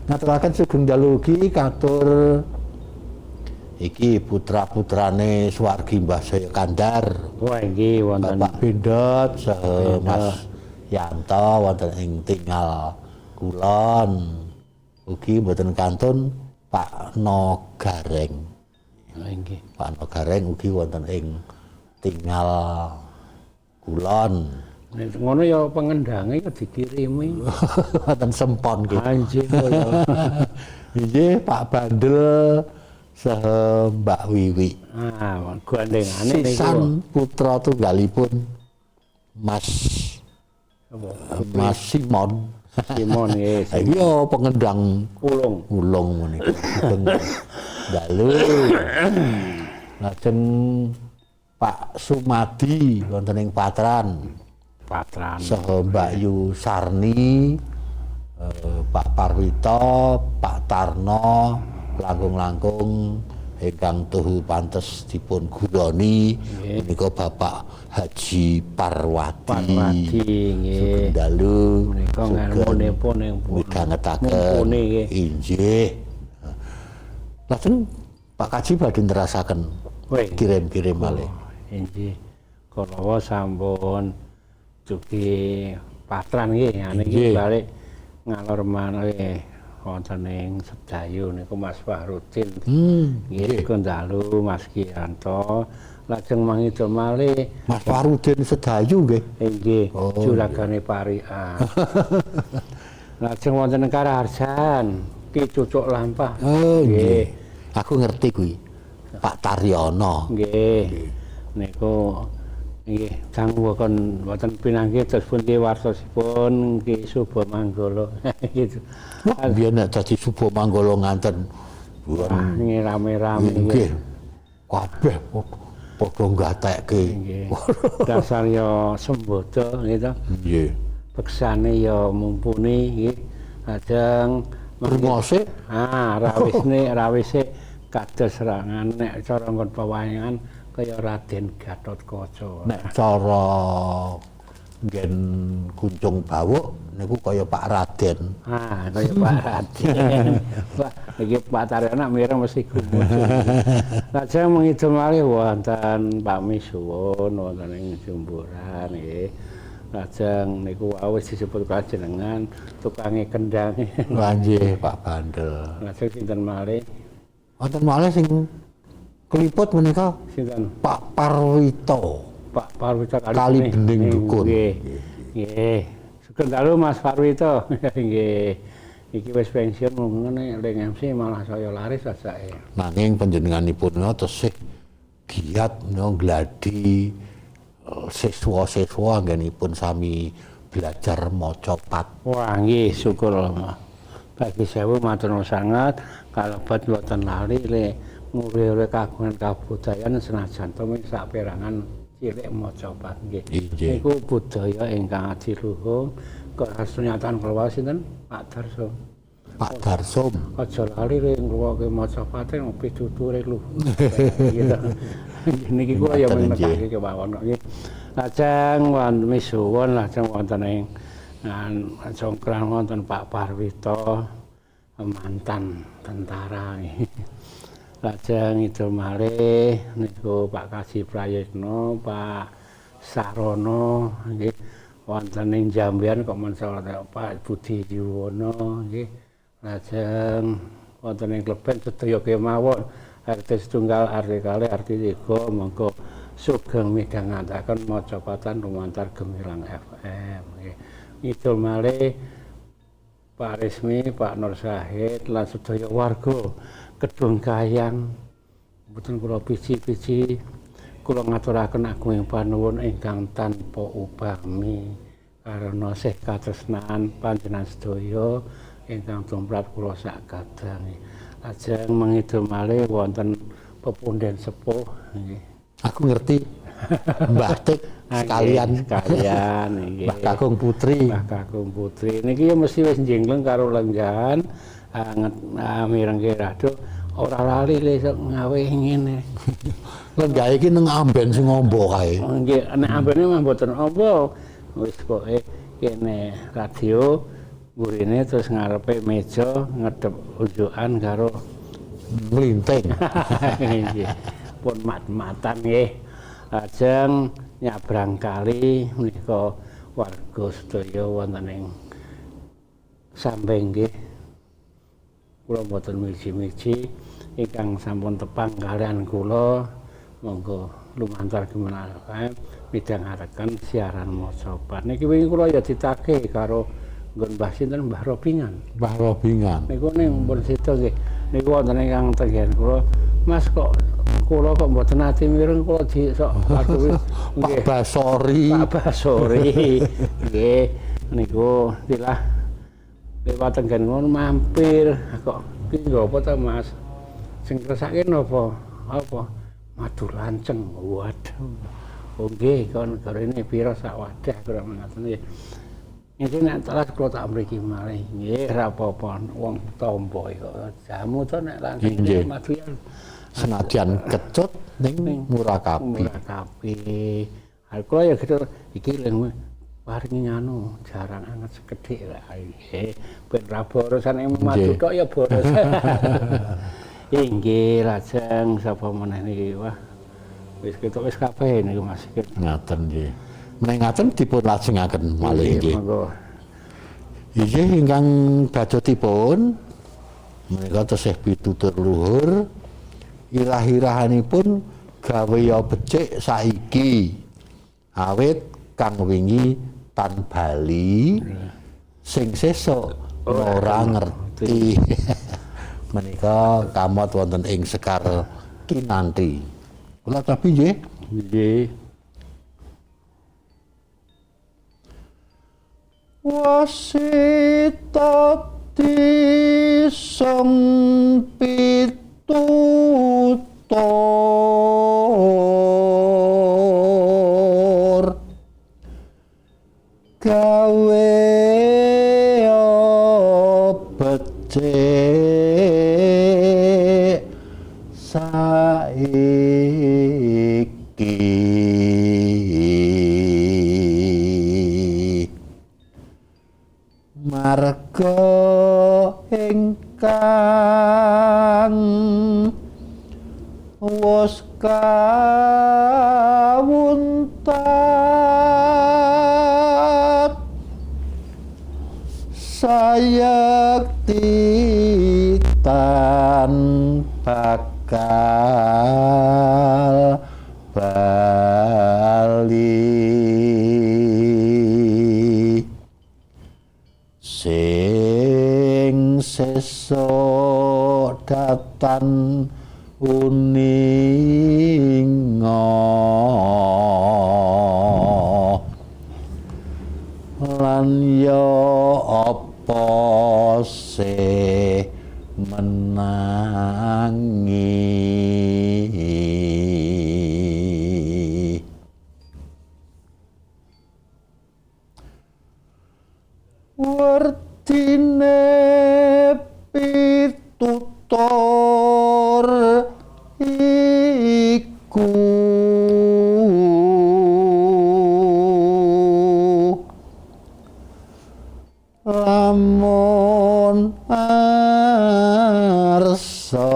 Ngaturaken sugeng dalu ugi katur iki putra-putrane swargi Mbah Jaya Kandar. Wah, nggih wonten Bapak Bendot saha Mas Yanto wonten ing Tingal Kulon. Ugi mboten kantun Pak No Gareng. Nggih. Pak No Gareng ugi wonten ing Tingal Kulon. Ngono ya pengendange ya dikirimi. Wonten sempon nggih. Anjing kaya. Nggih, Pak Bandel saha Mbak Wiwi. Ah, gandengane niku. Sisan putra tunggalipun Mas Mas Simon. Simon nggih. Iki yo pengendang ulung. Ulung menika. Dalu. Lajeng Pak Sumadi wonten ing Patran. Patran. Saha Mbak Yu Sarni, Pak Parwito, Pak Tarno, langkung-langkung ingkang tuhu pantes dipun guroni menika Bapak Haji Parwati. Parwati nggih. Sugeng dalu. Menika ngelmunipun ing midhangetaken. Inggih. Lajeng Pak Kaji badhe nerasaken kirim-kirim malih. Inggih. Kala sampun dugi Patran nggih, niki balik ngalor maneh wonten ing Sedayu niku Mas Fahrudin. Nggih, dalu Mas Gianto. Lajeng mangida malih Mas Fahrudin Sedayu nggih. Nggih, juragane parikan. Lajeng wonten Karaharjan, Ki Cucuk Lampah. Oh nggih. Aku ngerti kuwi. Pak Taryono. Nggih. Niku nggih dangu wonten wonten pinanggih terus pundi wartosipun Ki Suba Manggala gitu. Wah, biyen nek dadi Suba Manggala nganten wah nggih rame-rame nggih. Kabeh padha nggatekke. Nggih. Dasar ya sembodo gitu. Nggih. Beksane ya mumpuni nggih. Lajeng brengose ah rawisne rawise kados rangan nek cara nggon pewayangan kaya Raden Gatotkaca. Nek cara nggen Kuncung Bawuk niku kaya Pak Raden. Ah, kaya Pak Raden. Pak iki Pak Taryono mireng mesti gumun. Lajeng mengidul malih wonten Pak Misuwun wonten ing Jumburan nggih. Lajeng niku wis disebut kajenengan tukange kendang. Wah nggih Pak Bandel. Lajeng sinten malih? Wonten malih sing keliput menika sinten? Pak Parwito. Pak Parwito Kali Bening Dukun. Nggih. Nggih. Sugeng dalu Mas Parwito. Nggih. Iki wis pensiun mung ngene ling MC malah saya laris sajake. Nanging panjenenganipun tesih giat nggladi siswa-siswa anggenipun sami belajar maca pat. Wah nggih syukur Allah. Bagi sewu matur nuwun sanget kalebet mboten lali le nguri-uri kagungan kabudayan senajan to mung saperangan cilik maca pat nggih. Niku budaya ingkang adiluhung kasunatan kula sinten Pak Darso. Pak Darsom. Aja lali le ngrungokke maca pate pituture luhur. Gitu. Niki kula ya menekake kemawon kok nggih. Lajeng wonten misuwun lajeng wonten ing congkrang wonten Pak Parwito mantan tentara. Lajeng itu malih niku Pak Kaji Prayitno, Pak Sarono nggih. Wonten ing Jambian kok mencolot Pak Budi Yuwono nggih. Lajeng wonten ing Kleben sedaya kemawon RT setunggal RT kalih RT 3 monggo sugeng midhangetaken maca-patan lumantar Gemilang FM nggih. Ngidul malih Pak Resmi, Pak Nur Sahid lan sedaya warga Kedung Kayang mboten kula piji-piji kula ngaturaken agunging panuwun ingkang tanpa upami karena sih katresnan panjenengan sedaya ingkang tumrap kula sak kadang. Lajeng mengidul malih wonten pepunden sepuh nggih. Aku ngerti. Mbah Tik sekalian. Sekalian nggih. Mbah Kakung Putri. Mbah Kakung Putri niki ya mesti wis njenggleng karo lenggahan mirengke radio ora lali le sok ngawe ngene. Lenggahe iki nang amben sing amba kae. Nggih, nek ambene mah mboten amba. Wis pokoke kene radio mburine terus ngarepe meja ngedep unjukan karo mlinting. Nggih. Pun mat-matan nggih. Lajeng nyabrang kali menika warga sedaya wonten ing Sambeng nggih. Kula mboten miji-miji ingkang sampun tepang kalian kula monggo lumantar Gemena FM midhangetaken siaran macapat. Niki wingi kula ya ditagih karo nggon Mbah sinten Mbah Robingan. Mbah Robingan. Niku ning pun sida nggih. Niku wonten ingkang tenggen kula, Mas kok kula kok mboten ati mireng kula di sok atuwi Pak Basori. Pak Basori. Nggih niku dilah lewat tenggen ngono mampir kok iki nggo apa ta Mas? Sing kersake napa? Apa? Madu lanceng. Waduh. Oh nggih kon garene pira sak wadah kira ngoten nggih. Niki nek telas kula tak mriki malih. Nggih ora apa-apa wong tombo kok. Jamu to nek lanceng madu ya senajan kecut ning murakabi. Murakabi. Ha kula ya gitu iki lho paringi nganu jarang anget sekedhik lah. Nggih ben ra boros nek madu tok ya boros. Inggih lajeng sapa meneh niki wah. Wis ketok wis kabeh niku Mas. Ngaten nggih. Menawi ngaten dipun lajengaken malih nggih. Inggih ingkang bajotipun menika tesih pitutur luhur irah-irahanipun gawe ya becik saiki. Awit kang wingi tan bali sing sesuk ora ngerti. Menika kamot wonten ing Sekar Kinanti. Kula tapi nggih. Nggih. Wasita tisung pitutur gawe becik saiki marga ingkang wus kawuntat sayekti tan bakal bali sing sesuk datan uninga lan ya apa se menangi wertine pitutur iku lamun arsa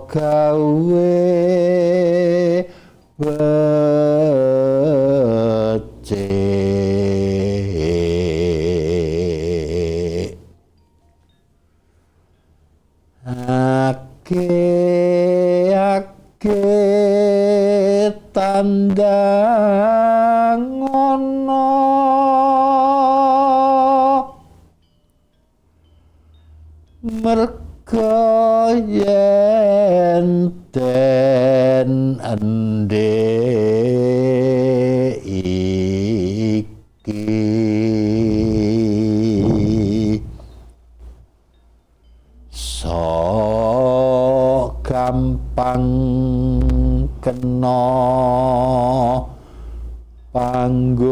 gawe becik ake-ake tandang ngono merga yen den endhe iki sok Gampang kena panggoda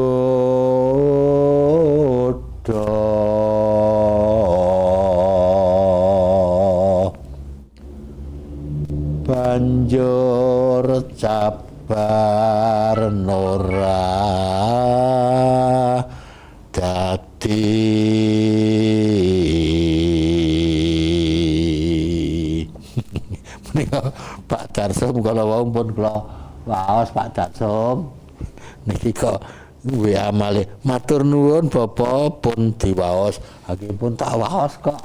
banjur cabar nora dadi. Menika Pak Darsum kala wau pun kula waos Pak Darsum niki kok WA malih matur nuwun Bapak pun diwaos, hakim pun tak waos kok.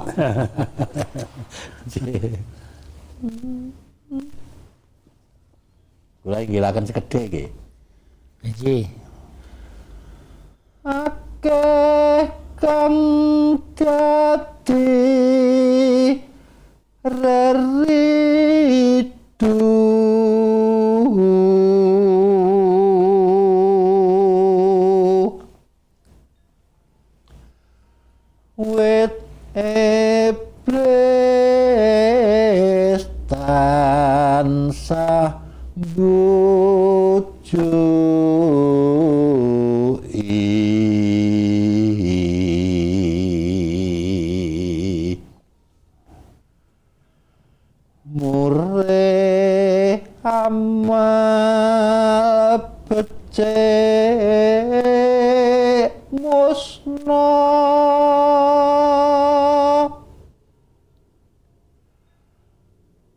Kula inggilaken sekedhik nggih. Nggih. Akeh kang dadi reridu wit iblis tansah mbujuki mure amal becik musna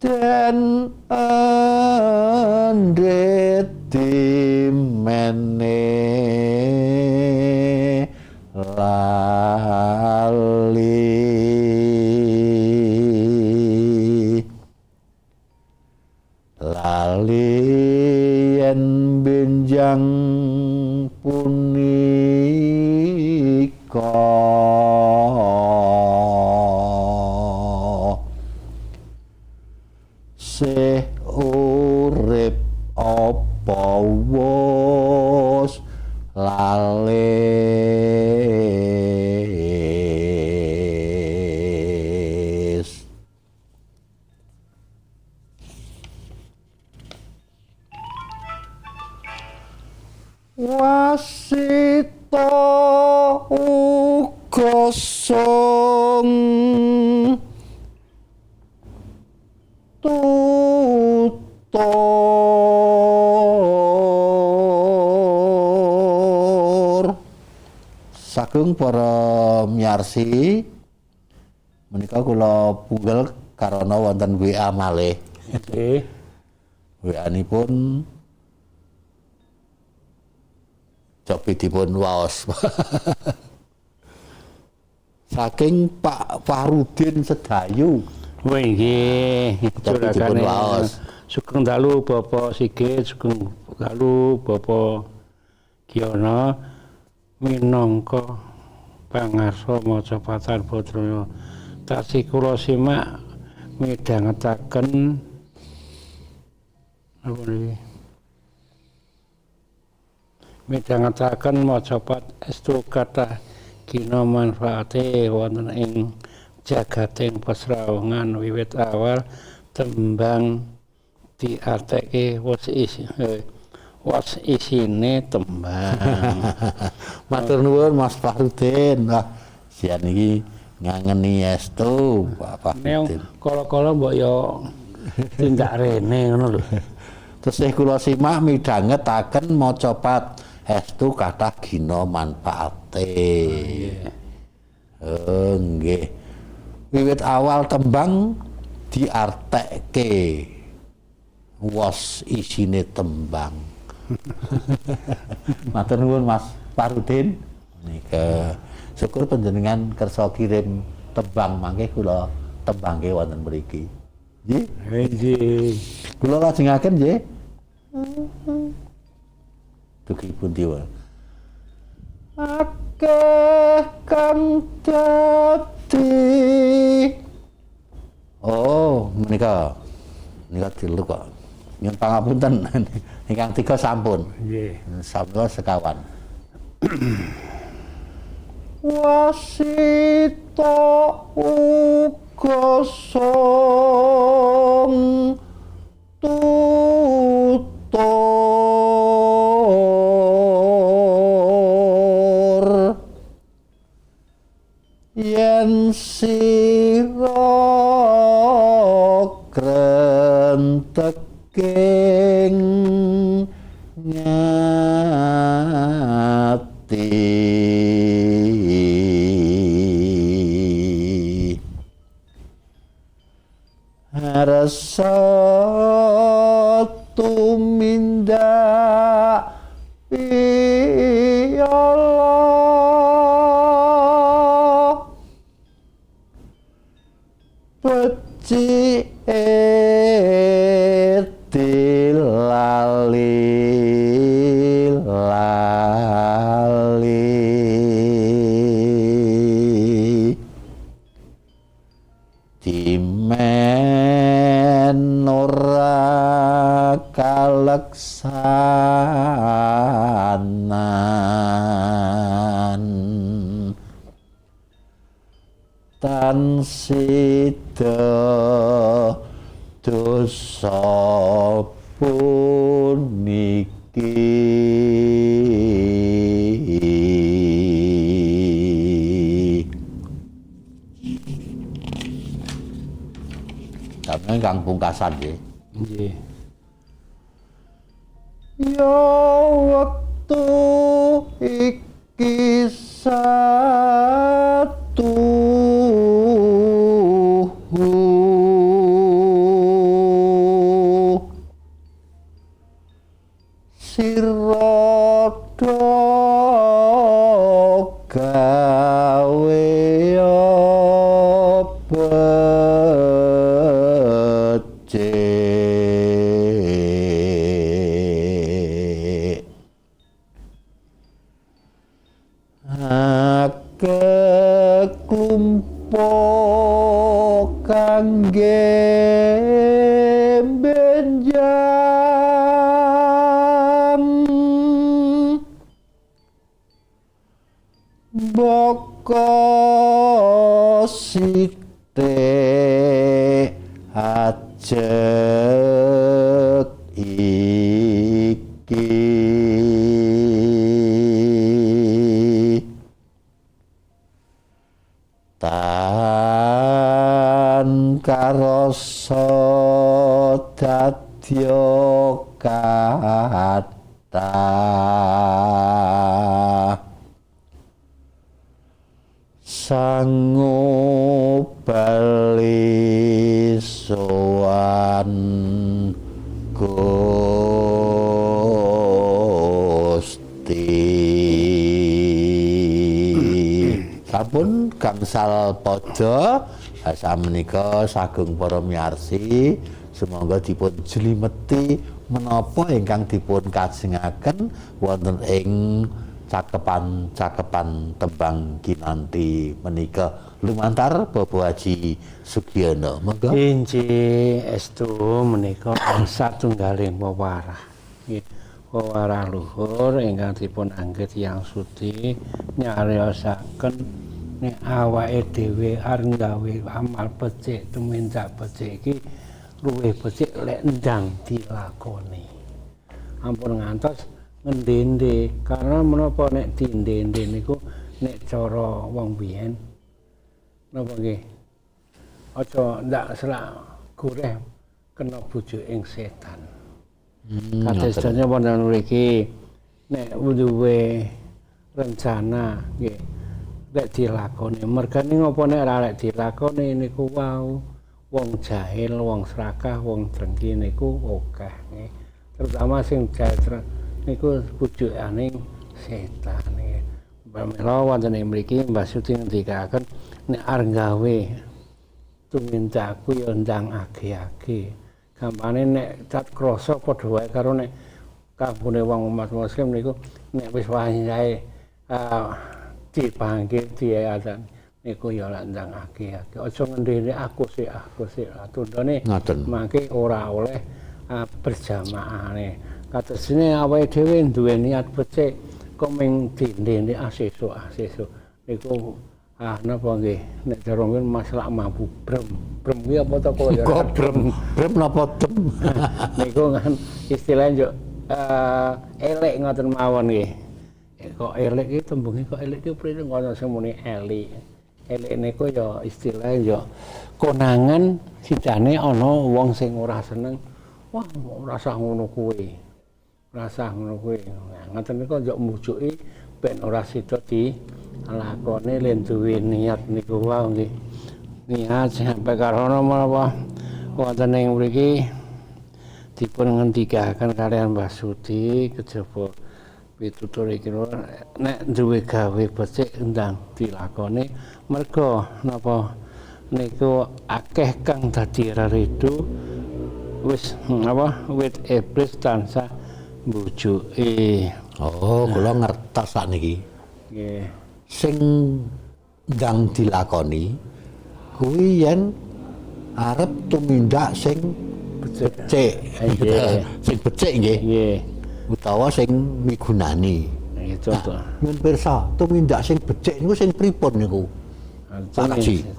den endhe dimene lali lali yen benjang punika sih urip apa wis lales. Wasita uga sung tutur sagung para miyarsi menika kula punggel karana wonten WA malih. Nggih. WA-nipun cobi dipun waos. Saking Pak Fahrudin Sedayu. Wah nggih, cobi dipun waos. Sugeng dalu Bapak Sigit, sugeng dalu Bapak Giono minangka pangarsa maca patan putra. Tasih kula simak midhangetaken apa niki? Midhangetaken macapat estu kathah gina manfaate wonten ing jagating pasrawungan wiwit awal tembang diarteke wis isine tembang. Matur nuwun Mas Fahrudin. Wah, sian iki ngangeni estu Pak Fahrudin. Kala-kala mbok yo tindak rene ngono lho. Tesih kula simak midhangetaken macapat estu kathah gina manfaate. Oh nggih. Wiwit awal tembang diartekke wos isine tembang. Matur nuwun Mas Fahrudin. Nika syukur panjenengan kersa kirim tembang mangke kula tembangke wonten mriki. Nggih. Nggih. Kula lajengaken nggih. Dugi pundi wae. Akeh kang dadi. Oh, menika menika dilu kok. Nyuwun pangapunten. Ingkang tiga sampun. Nggih. Sampun sekawan. Wasita uga sung Yen sira krenteking ngati rasa tumindak Allah becike dilali lali dimen ora kaleksanan tan sida dosa puniki. Sampeyan kang pungkasan nggih. Nggih. Ya wektu iki satu sira do gawe becik akeh klumpuk kangge benjang boko sithik ajeg iki tan karasa dadya kathah sangu bali sowan Gusti. Sampun gangsal pada samenika sagung para miyarsi sumangga dipun jlimeti menapa ingkang dipun kajengaken wonten ing cakepan-cakepan tembang kinanti menika lumantar Bapak Haji Sugiono. Monggo. Inggih estu menika satunggaling wewarah. Nggih, wewarah luhur ingkang dipun anggit Yang Suci nyariosaken nek awake dhewe arep gawe amal becik tumindak becik iki luwih becik lek ndang dilakoni. Ampun ngantos ngendende, karena menapa nek dindende niku nek cara wong biyen napa nggih aja ndak selak goreh kena bujuking setan. Kadosane wonten mriki nek duwe rencana nggih lek dilakoni, mergane ngopo nek ora lek dilakoni niku wau wong jahil, wong serakah, wong drengki niku akeh nggih. Terutama sing jahil niku bujukane setan nggih. Pramila wonten ing mriki Mbah Suti ngendikaken nek arep gawe tumindakku ya ndang age-age. Gampane nek cat krasa padha wae karo nek kanggone wong umat muslim niku nek wis wayahe dipanggil diazan niku ya lak ndang age-age. Aja ngendene aku sik tundone mangke ora oleh berjamaahne. Kadosne awake dhewe duwe niat becik kok ming dindene asesuk niku napa nggih nek cara mungkin masalah mampu brem brem kuwi apa to kok ya brem brem napa dem niku kan istilahnya njuk elek ngoten mawon nggih. Kok elek iki tembunge kok elek iki priye ngono sing muni eli Elek niku ya istilah ya konangan sidane ana wong sing ora seneng. Wah, ora sah ngono kuwi. Ora sah ngono kuwi. Nah, ngoten niku njok mbujuki ben ora sida dilakoni len duwe niat niku wae nggih. Niat sampai karono menapa wonten ing mriki dipun ngendikaken kalian Mbah Sudi kejaba pitutur iki nek duwe gawe becik ndang dilakoni merga napa niku akeh kang dadi reridu wis apa wit iblis tansah mbujuki. Oh, kula ngertos sakniki. Nggih. Sing ndang dilakoni kuwi yen arep tumindak sing becik. Sing becik nggih. Nggih. Utawa sing migunani. Nggih, contoh. Nyuwun pirsa, tumindak sing becik niku sing pripun niku?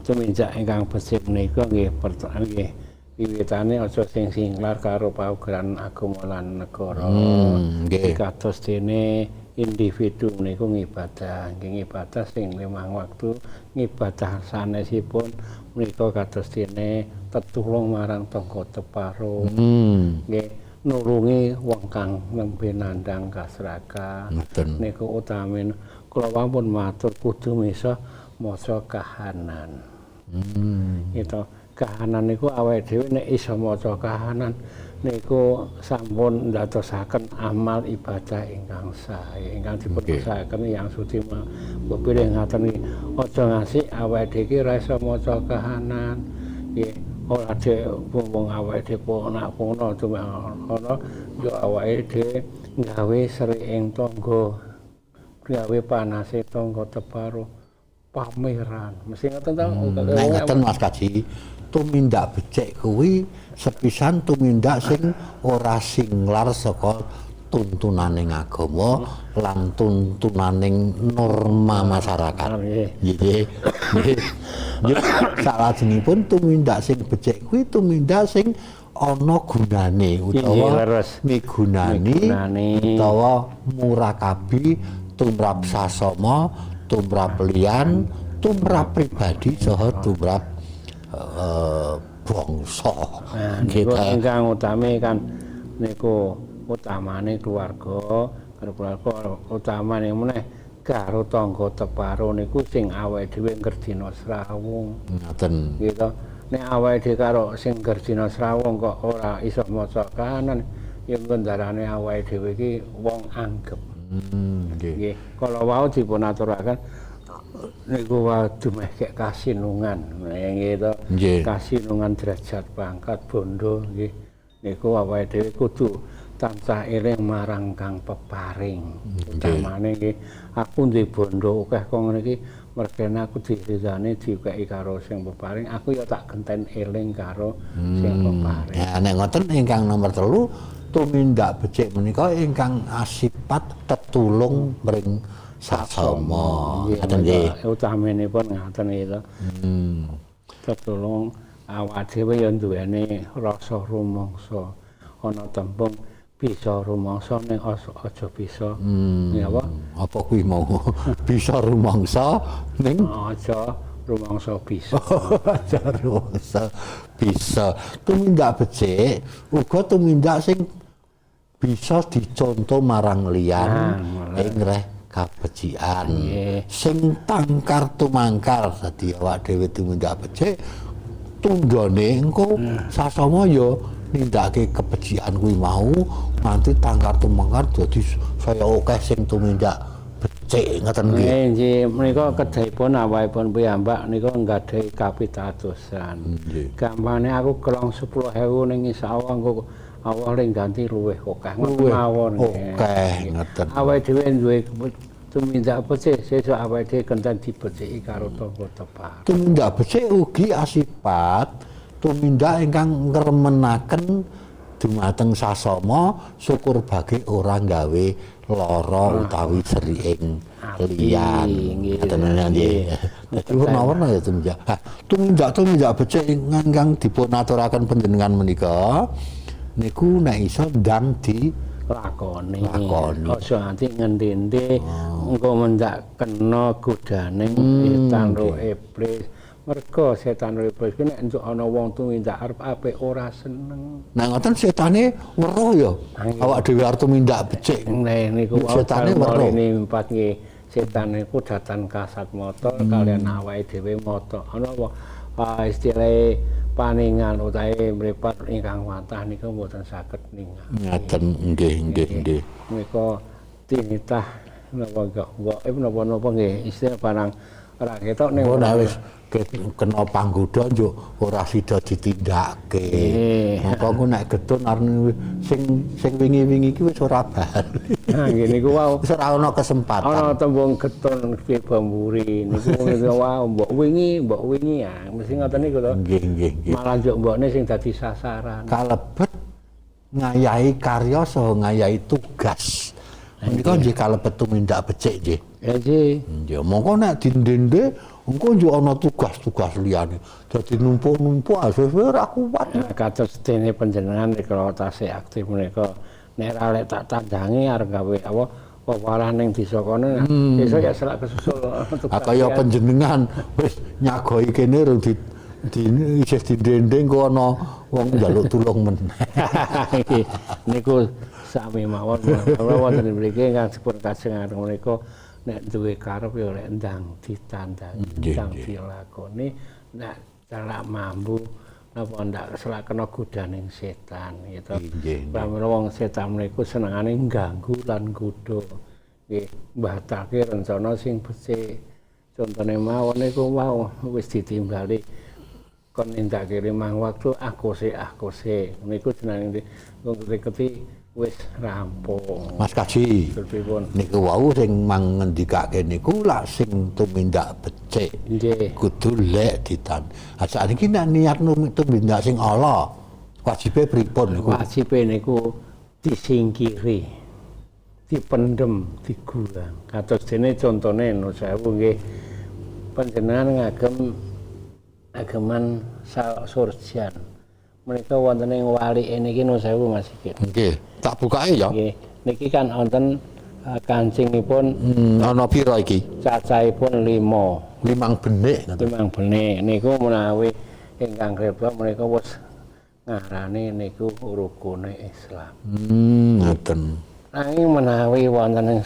Tumindak ingkang becik menika nggih pertama nggih wiwitane aja sing singlar karo paugeran agama lan negara. Nggih. Kados dene individu menika ngibadah, nggih ngibadah sing limang waktu, ngibadah sanesipun menika kados dene tetulung marang tangga teparo. Nggih, nulungi wong kang nembe nandhang kasrakan. Niku utamin kula pun matur kudu misa maca kahanan. Gitu. Kahanan niku awake dhewe nek iso maca kahanan niku sampun ndadosaken amal ibadah ingkang sae, ingkang dipun usahaken Yang Sudi mbok pilih ngaten iki. Aja ngasih awake dhewe iki ora iso maca kahanan. Nggih, ora dhewe wong awake dhewe nak ngono cuma yo awake dhewe gawe seri ing tangga, gawe panase tangga teparo pameran. Mesti ngoten to. Nek ngoten Mas Kaji, tumindak becik kuwi sepisan tumindak sing ora singlar saka tuntunaning agama lan tuntunaning norma masyarakat. Nggih. Nggih. Salajengipun tumindak sing becik kuwi tumindak sing ana gunane utawa migunani utawa murakabi tumrap sasama, tumrap liyan, tumrap pribadi saha tumrap bangsa. Niku ingkang utami kan niku utamane keluarga, karo keluarga utamane meneh karo tangga teparo niku sing awake dhewe ngerdina srawung. Ngoten. Gitu. Nek awake dhewe karo sing ngerdina srawung kok ora iso maca kahanan, ya ngendarane awake dhewe iki wong anggep. Nggih. Nggih, kala wau dipun aturaken niku dumeh kek kasinungan. Nggih to. Kasinungan derajat pangkat bondo nggih. Niku awake dhewe kudu tansah eling marang Kang Peparing. Utamane nggih, aku duwe bondo akeh kok ngene iki mergane aku diridani diweki karo sing peparing, aku ya tak genten eling karo sing peparing. Ya nek ngoten ingkang nomor 3 tumindak becik menika ingkang asipat tetulung mring sasama. Ngaten nggih. Utaminipun ngaten iki to. Tetulung awak dhewe ya duweni rasa rumangsa. Ana tembung bisa rumangsa ning aja bisa. Ya apa? Apa kuwi mau? Bisa rumangsa ning aja rumangsa bisa. Aja rumangsa bisa. Tumindak becik uga tumindak sing bisa dicontoh marang liyan ing reh kabecikan. Sing tangkar tumangkar dadi awak dhewe tumindak becik tundhone engko sasama ya nindakake kebecikan kuwi mau nganti tangkar tumangkar dadi saya akeh sing tumindak becik ngoten nggih. Nggih, menika kedahipun awakipun piyambak nika nggadahi kapitadosan. Gampane aku kelong 10.000 ning insyaallah engko Allah ling ganti luwih akeh ngoten mawon. Akeh ngoten. Awake dhewe duwe tumindak becik sesuk awake dhewe kenten dibeciki karo tangga tepar. Tumindak becik ugi asipat tumindak ingkang ngremenaken dumateng sasama syukur bagi ora gawe lara utawi seri ing liyan. Ngoten nggih. Dadi werna-werna ya tumindak. Tumindak becik ingkang dipun aturaken panjenengan menika niku nek iso ndang dilakoni. Lakoni. Aja nganti ngendi-endi engko mendak kena godane setan ro iblis. Mergo setan ro iblis ku nek entuk ana wong tumindak arep apik ora seneng. Nah ngoten setane weruh ya. Awak dhewe arep tumindak becik. Nah niku setane weruh. Nimpat nggih setan niku datan kasat mata kalian awake dhewe mata. Ana apa istilahe paningan utawi mripat ingkang watah niku mboten saged ningali. Ngaten nggih nggih nggih. Menika tinitah napa gaib napa-napa nggih istilah barang ora ketok ning ora wis kena panggoda njuk ora sida ditindakake. Mongko ku nek getun arep sing wingi-wingi iki wis ora bali. Nah nggih niku wau wis ora ana kesempatan. Ana tembung getun tiba mburi niku wau mbok wingi ya mesti ngoten niku to. Nggih nggih nggih. Malah njuk mbokne sing dadi sasaran. Kalebet ngayahi karya saha ngayahi tugas. Menika nggih kalebet tumindak becik nggih. Nggih. Nggih, mongko nek dindende engko njuk ana tugas-tugas liyane. Dadi numpuk-numpuk suwe-suwe ora kuat. Kados dene panjenengan kalau tasih aktif menika nek ra lek tak tandangi arep gawe apa wewarah ning desa kono besok ya selak kesusul tugas. Kaya panjenengan wis nyagoi kene rung di isih dindende engko ana wong njaluk tulung meneh. Niku sami mawon kula wonten mriki ingkang dipun kajengaken menika nek duwe karep ya lek ndang ditandangi, ndang dilakoni, nek celak mambu napa ndak selak kena godaning setan gitu. Pramila wong setan niku senengane ngganggu lan nggodha. Nggih, mbatalke rencana sing becik. Contone mawon niku wau wis ditimbali kon nindakake limang waktu aku sik niku jenenge ngerti wis rampung. Mas Kaji, niku wau sing mang ngendikake niku lak sing tumindak becik. Nggih. Kudu lek ditan. Ha sakniki nek niat tumindak sing ala, wajibe pripun niku? Wajibe niku disingkiri, dipendem, digulang. Kados dene contone nuwun sewu nggih panjenengan ngagem ageman surjan. Menika wonten ing walike niki nuwun sewu Mas Sigit. Nggih, tak bukake ya. Nggih. Niki kan wonten kancingipun ana pira iki? Cacahipun 5. 5 benik ngoten. 5 benik niku menawi ingkang kripta menika wis ngarani niku rukune Islam. Ngoten. Nanging menawi wonten ing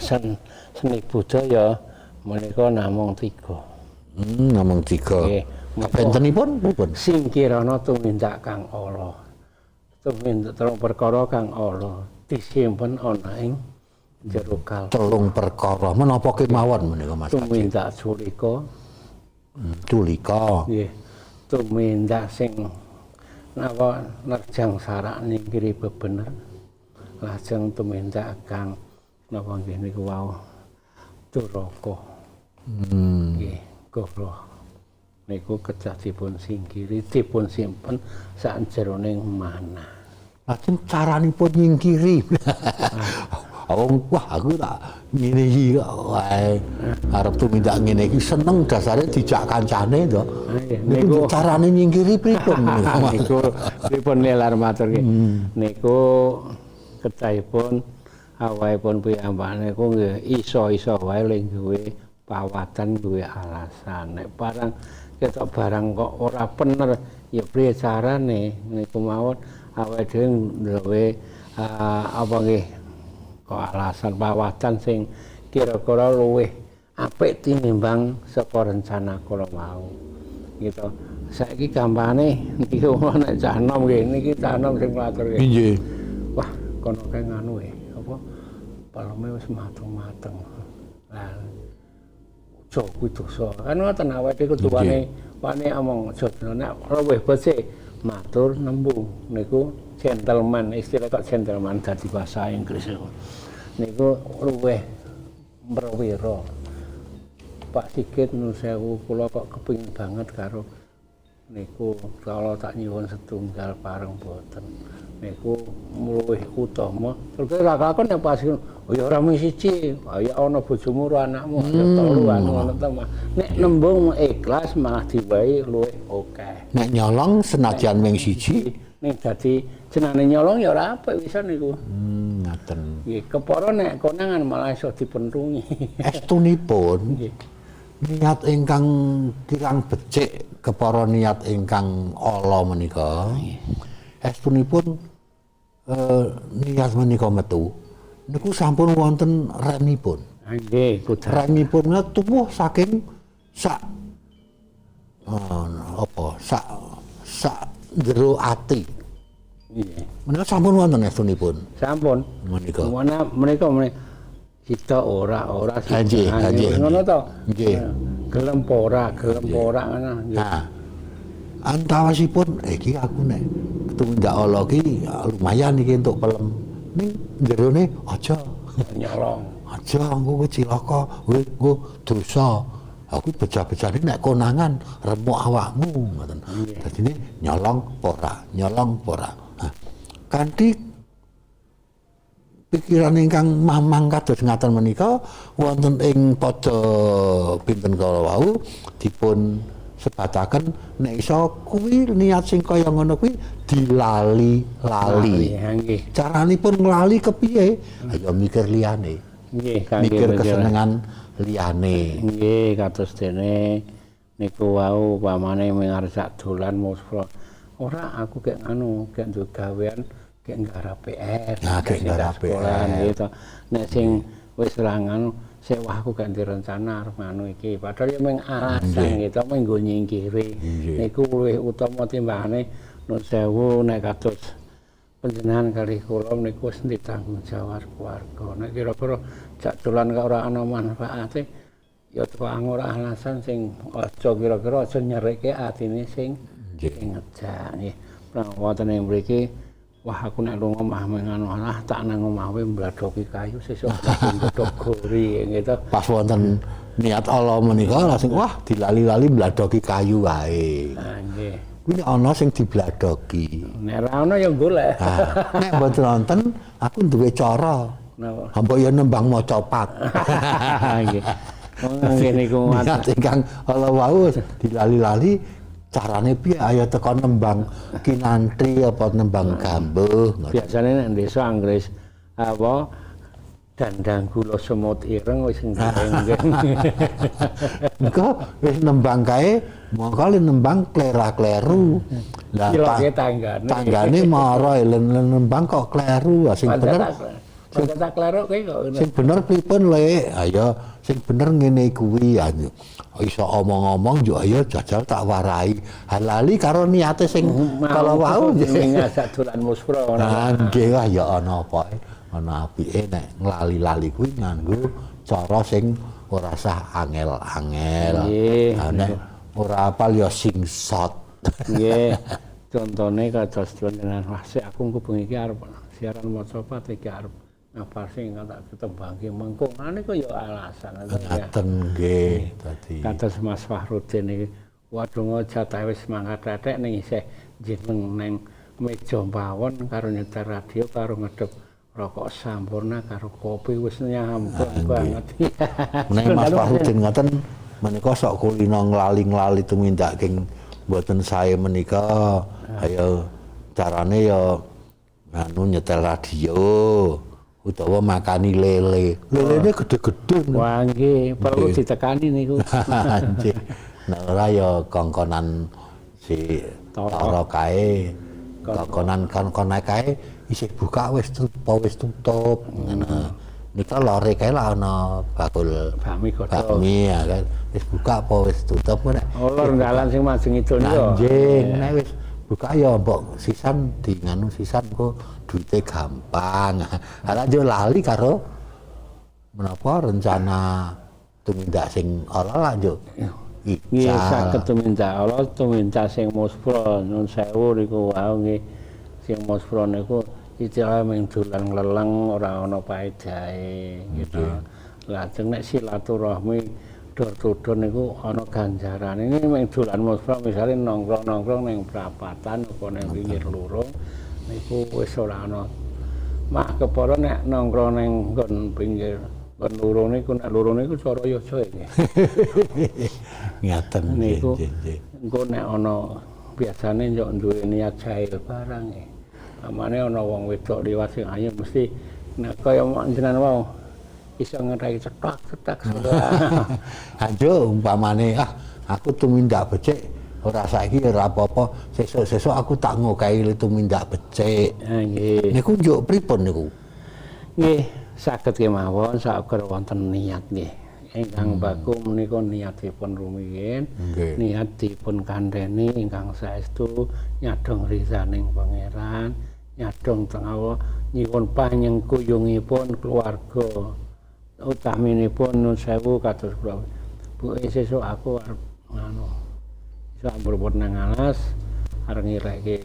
seni budaya menika namung 3. Namung 3. Nggih. Kabentenipun pripun? Singkirana tumindak kang ala. Tumindak telung perkara kang ala disimpen ana ing jero kalbu. Telung perkara menapa kemawon menika Mas? Tumindak culika. Culika. Nggih. Tumindak sing napa nerjang sarak ningkiri bebener. Lajeng tumindak kang napa nggih niku wau duraka. Nggih, goroh. Niku kedah dipun singkiri, dipun simpen sakjeroning manah. Lajeng caranipun nyingkiri. Wong wah aku tak ngene iki wae. Arep tumindak ngene iki seneng dasare dijak kancane to. Niku carane nyingkiri pripun niku? Pripun lar matur nggih. Niku kedahipun awakipun piyambak niku nggih iso-iso wae le duwe pawadan duwe alasan. Nek barang ketok barang kok ora bener ya priye carane niku mawon awake dhewe duwe apa nggih kok alasan pawadan sing kira-kira luwih apik tinimbang saka rencana kula mau gitu. Saiki gampane niki nek cah nom nggih niki cah nom sing ngatur nggih. Nggih. Wah, kono kae nganu apa peleme wis mateng-mateng. Lah aja kuwi dosa. Kan ngoten awake kudu wani omong aja nek luwih becik matur nembung niku gentleman, istilah kok gentleman dadi bahasa Inggris niku. Niku luwih mrewira. Pak Sigit nuwun sewu kula kok kepingin banget karo niku kalau tak nyuwun setunggal pareng boten. Niku luwih utama. Terus ora kelakon nek pas oh ya ora mung siji, ya ana bojomu ro anakmu, ya telu anu ngono to. Nek nembung ikhlas malah diwehi luwih akeh. Nek nyolong senajan mung siji ning dadi jenenge nyolong ya ora apik wisan niku. Ngaten. Nggih, kepara nek konangan malah iso dipentungi. Estunipun niat ingkang kirang becik kepara niat ingkang ala menika. Estunipun niat menika metu niku sampun wonten remipun. Nggih, remipun tuwuh saking sak apa sak sak jero ati. Nggih. Menika sampun wonten estunipun. Sampun. Menika. Mana menika sida ora sida. Ngono to? Nggih. Gelem ora ngono nggih. Nah. Antawasipun iki aku nek tumindak ala iki lumayan iki entuk pelem. Ning jerone aja nyolong. Aja engko cilaka, kowe engko dosa. Aku beja-bejane nek konangan remuk awakmu ngoten. Dadine nyolong ora, nyolong ora. Nah, kanthi pikiran ingkang mamang kados ngaten menika wonten ing pada pinten kala wau dipun sebataken nek iso kuwi niat sing kaya ngono kuwi dilali-lali. Nggih. Caranipun nglali kepiye? Ayo mikir liyane. Nggih, kangge mikir kesenengan liyane. Nggih, kados dene niku wau pamane ngarep dolan musra. Ora aku gek anu, gek duwe gawean, gek nggarap PR. Nah, gek nggarap PR gitu. Nek sing wis ra nganu, sewah aku gak direncana arep nganu iki. Padahal ya mung alasan gitu, mung nggo nyingkiri. Niku luwih utama timbangane nun sewu nek kados panjenengan kalih kula niku wis ditanggung jawab keluarga. Nek kira-kira jak dolan kok ora ana manfaate ya teko ora alasan sing aja kira-kira aja nyereke atine sing ngejak nggih. Wonten ing mriki wah aku nek lunga omah menganu ah tak nang omah wae mbladoki kayu sesuk mbladok gori gitu. Pas wonten niat ala menika langsung wah dilali-lali mbladoki kayu wae. Ah nggih. Kuwi ana sing dibladoki. Nek ra ana ya golek. Nek mboten wonten aku duwe cara. Napa? Mbok ya nembang maca pat. Nggih. Nggih niku niat ingkang ala wau dilali-lali carane piye ayo teko nembang kinantri apa nembang gambuh. Biasane nek desa Inggris apa dandang gula semut ireng wis nggih. Engko wis nembang kae mongko nembang klera-kleru. Lah tanggane. Tanggane mara nembang kok kleru. Sing bener sing tak kleru kowe kok. Sing bener pripun Le? Ayo sing bener ngene kuwi. Iso omong-omong yo ayo jajal tak warai. Halali karo niate sing kala wau ngajak dolan musra ngono. Ah nggih wah ya ana apa ana apike nek nglali-lali kuwi nganggo cara sing ora sah angel-angel. Nggih. Nek ora apal ya singsot. Nggih. Contone kados panjenengan wah sik aku engko bengi iki arep siaran maca pat iki arep ngapal sing tak ketembangke mengko ngene kok ya alasan. Ngaten nggih dadi. Kados Mas Fahrudin iki waduh jatah wis mangkat tetek ning isih jeneng neng meja pawon karo nyetel radio karo ngedep rokok Sampurna karo kopi wis nyampur banget. Menawi Mas Fahrudin ngaten menika sok kulino nglali-nglali tumindak king mboten sae menika ayo carane ya nganu nyetel radio utawa makani lele. Lelene gede-gede. Wah nggih, perlu ditekani niku. Nggih. Nek ora ya kongkonan si Toro kae, kongkonan kongkonan kae isih buka wis wis tutup ngono. Nika lore kae lah ana bakul bakmi godhog. Bakmi ya kan. Wis buka apa wis tutup nek. Oh lor dalan sing majeng itu niku. Nggih, nek wis buka ya mbok sisan di nganu sisan kok duite gampang. Ala yo lali karo menapa rencana tumindak sing ala lah yo. Nggih saged tumindak ala tumindak sing muspra nyun sewu niku wau nggih. Sing muspra niku istilah mung dolan ngleleng ora ana paedahe gitu. Lajeng nek silaturahmi dor to dor niku ana ganjarane. Ini mung dolan muspra misale nongkrong-nongkrong ning prapatan apa ning pinggir lurung niku wis ora ana. Mah kepara nek nongkrong ning nggon pinggir nggon lurung niku nek lurung niku cara yoga iki. Ngaten niku. Engko nek ana biasane yo duwe niat jahil barang. Amane ana wong wedok liwat sing ayu mesti Nek kaya jenengan wau iso ngerai cetak-cetak. Anjo umpamane aku tumindak becik ora saiki ora apa-apa, sesuk-sesuk aku tak ngokahi tumindak becik. Nggih. Niku njuk pripun niku? Nggih, saged kemawon sakur wonten niat nggih. Ingkang baku menika niatipun rumiyin, niat dipun kandheni ingkang saestu nyadong rizaning pangeran, nyadong teng Allah, nyuwun panyengkuyungipun keluarga. Utaminipun nun sewu kados kula. Bu sesuk aku arep nganu. Iso ambruput nang alas arep ngireke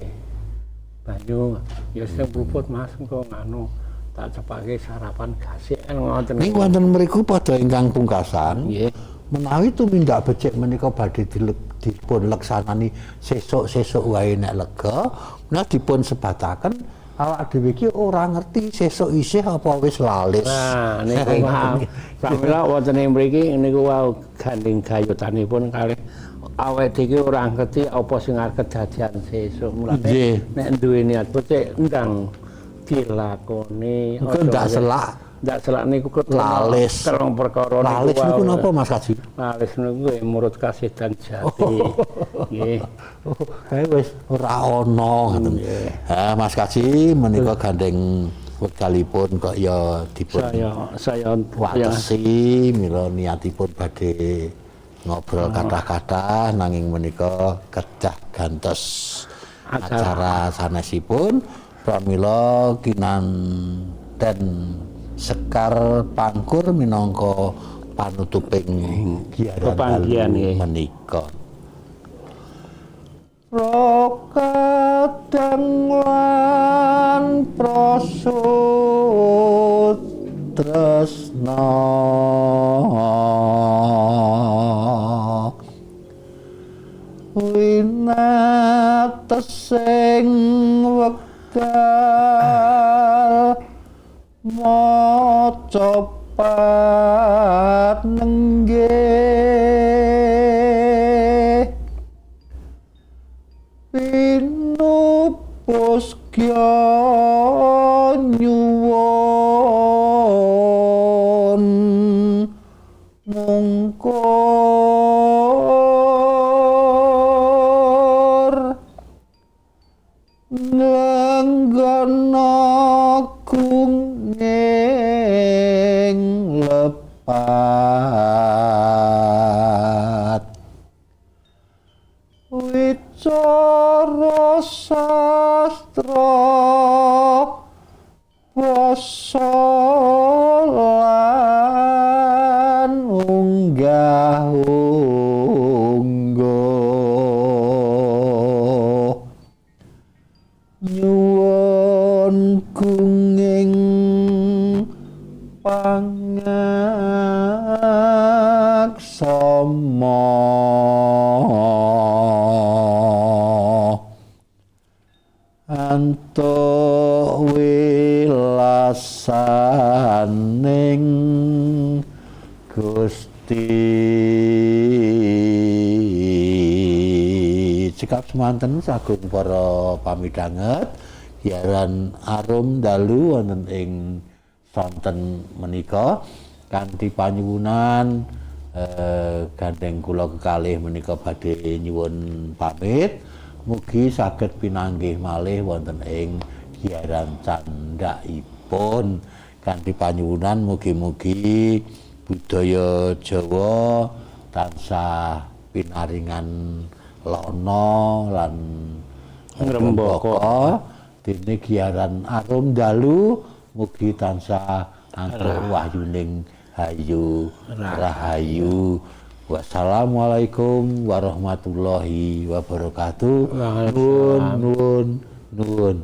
banyu, ya sing bruput Mas engko nganu tak cepake sarapan gasik ngoten. Ning wonten mriku padha ingkang pungkasan. Nggih. Menawi tumindak becik menika badhe dipun leksanani sesuk-sesuk wae nek lega, menawi dipun sebataken awak dhewe iki ora ngerti sesuk isih apa wis lalis. Nah, niku wau. Pramila wonten ing mriki niku wau gandeng gayutanipun kalih awake dhewe ora ngerti apa sing arep kedadian sesuk. Mulane nek duwe niat becik ndang dilakoni. Engko ndak selak. Ndak selak niku lalis. Telung perkara niku. Lalis niku napa Mas Kaji? Lalis niku murut kasidan jati. Nggih. Kae wis ora ana ngoten. Ha Mas Kaji menika gandeng wekdalipun kok ya dipun saya watesi mila niatipun badhe ngobrol kathah-kathah nanging menika kedah gantos acara sanesipun. Pramila kinanten sekar pangkur minangka panutuping pepanggihan menika. Prokadang lan prasut tresna winatesing wekdal maca pat nenggih pinupus kya nyuwun mungkur nglenggana gunging lepat wicara sastra basa lan unggah ungguh nyuwun gunging pangaksama antuk wilasaning Gusti. Cekap semanten sagung para pamidhanget giaran arum dalu wonten ing sonten menika kanthi panyuwunan gandeng kula kekalih menika badhe nyuwun pamit. Mugi saged pinanggih malih wonten ing giaran candhakipun kanthi panyuwunan mugi-mugi budaya Jawa tansah pinaringan lana lan ngrembaka dene giaran arum dalu mugi tansah antuk wahyuning hayu rahayu. Wassalamualaikum warahmatullahi wabarakatuh. Nuwun nuwun nuwun.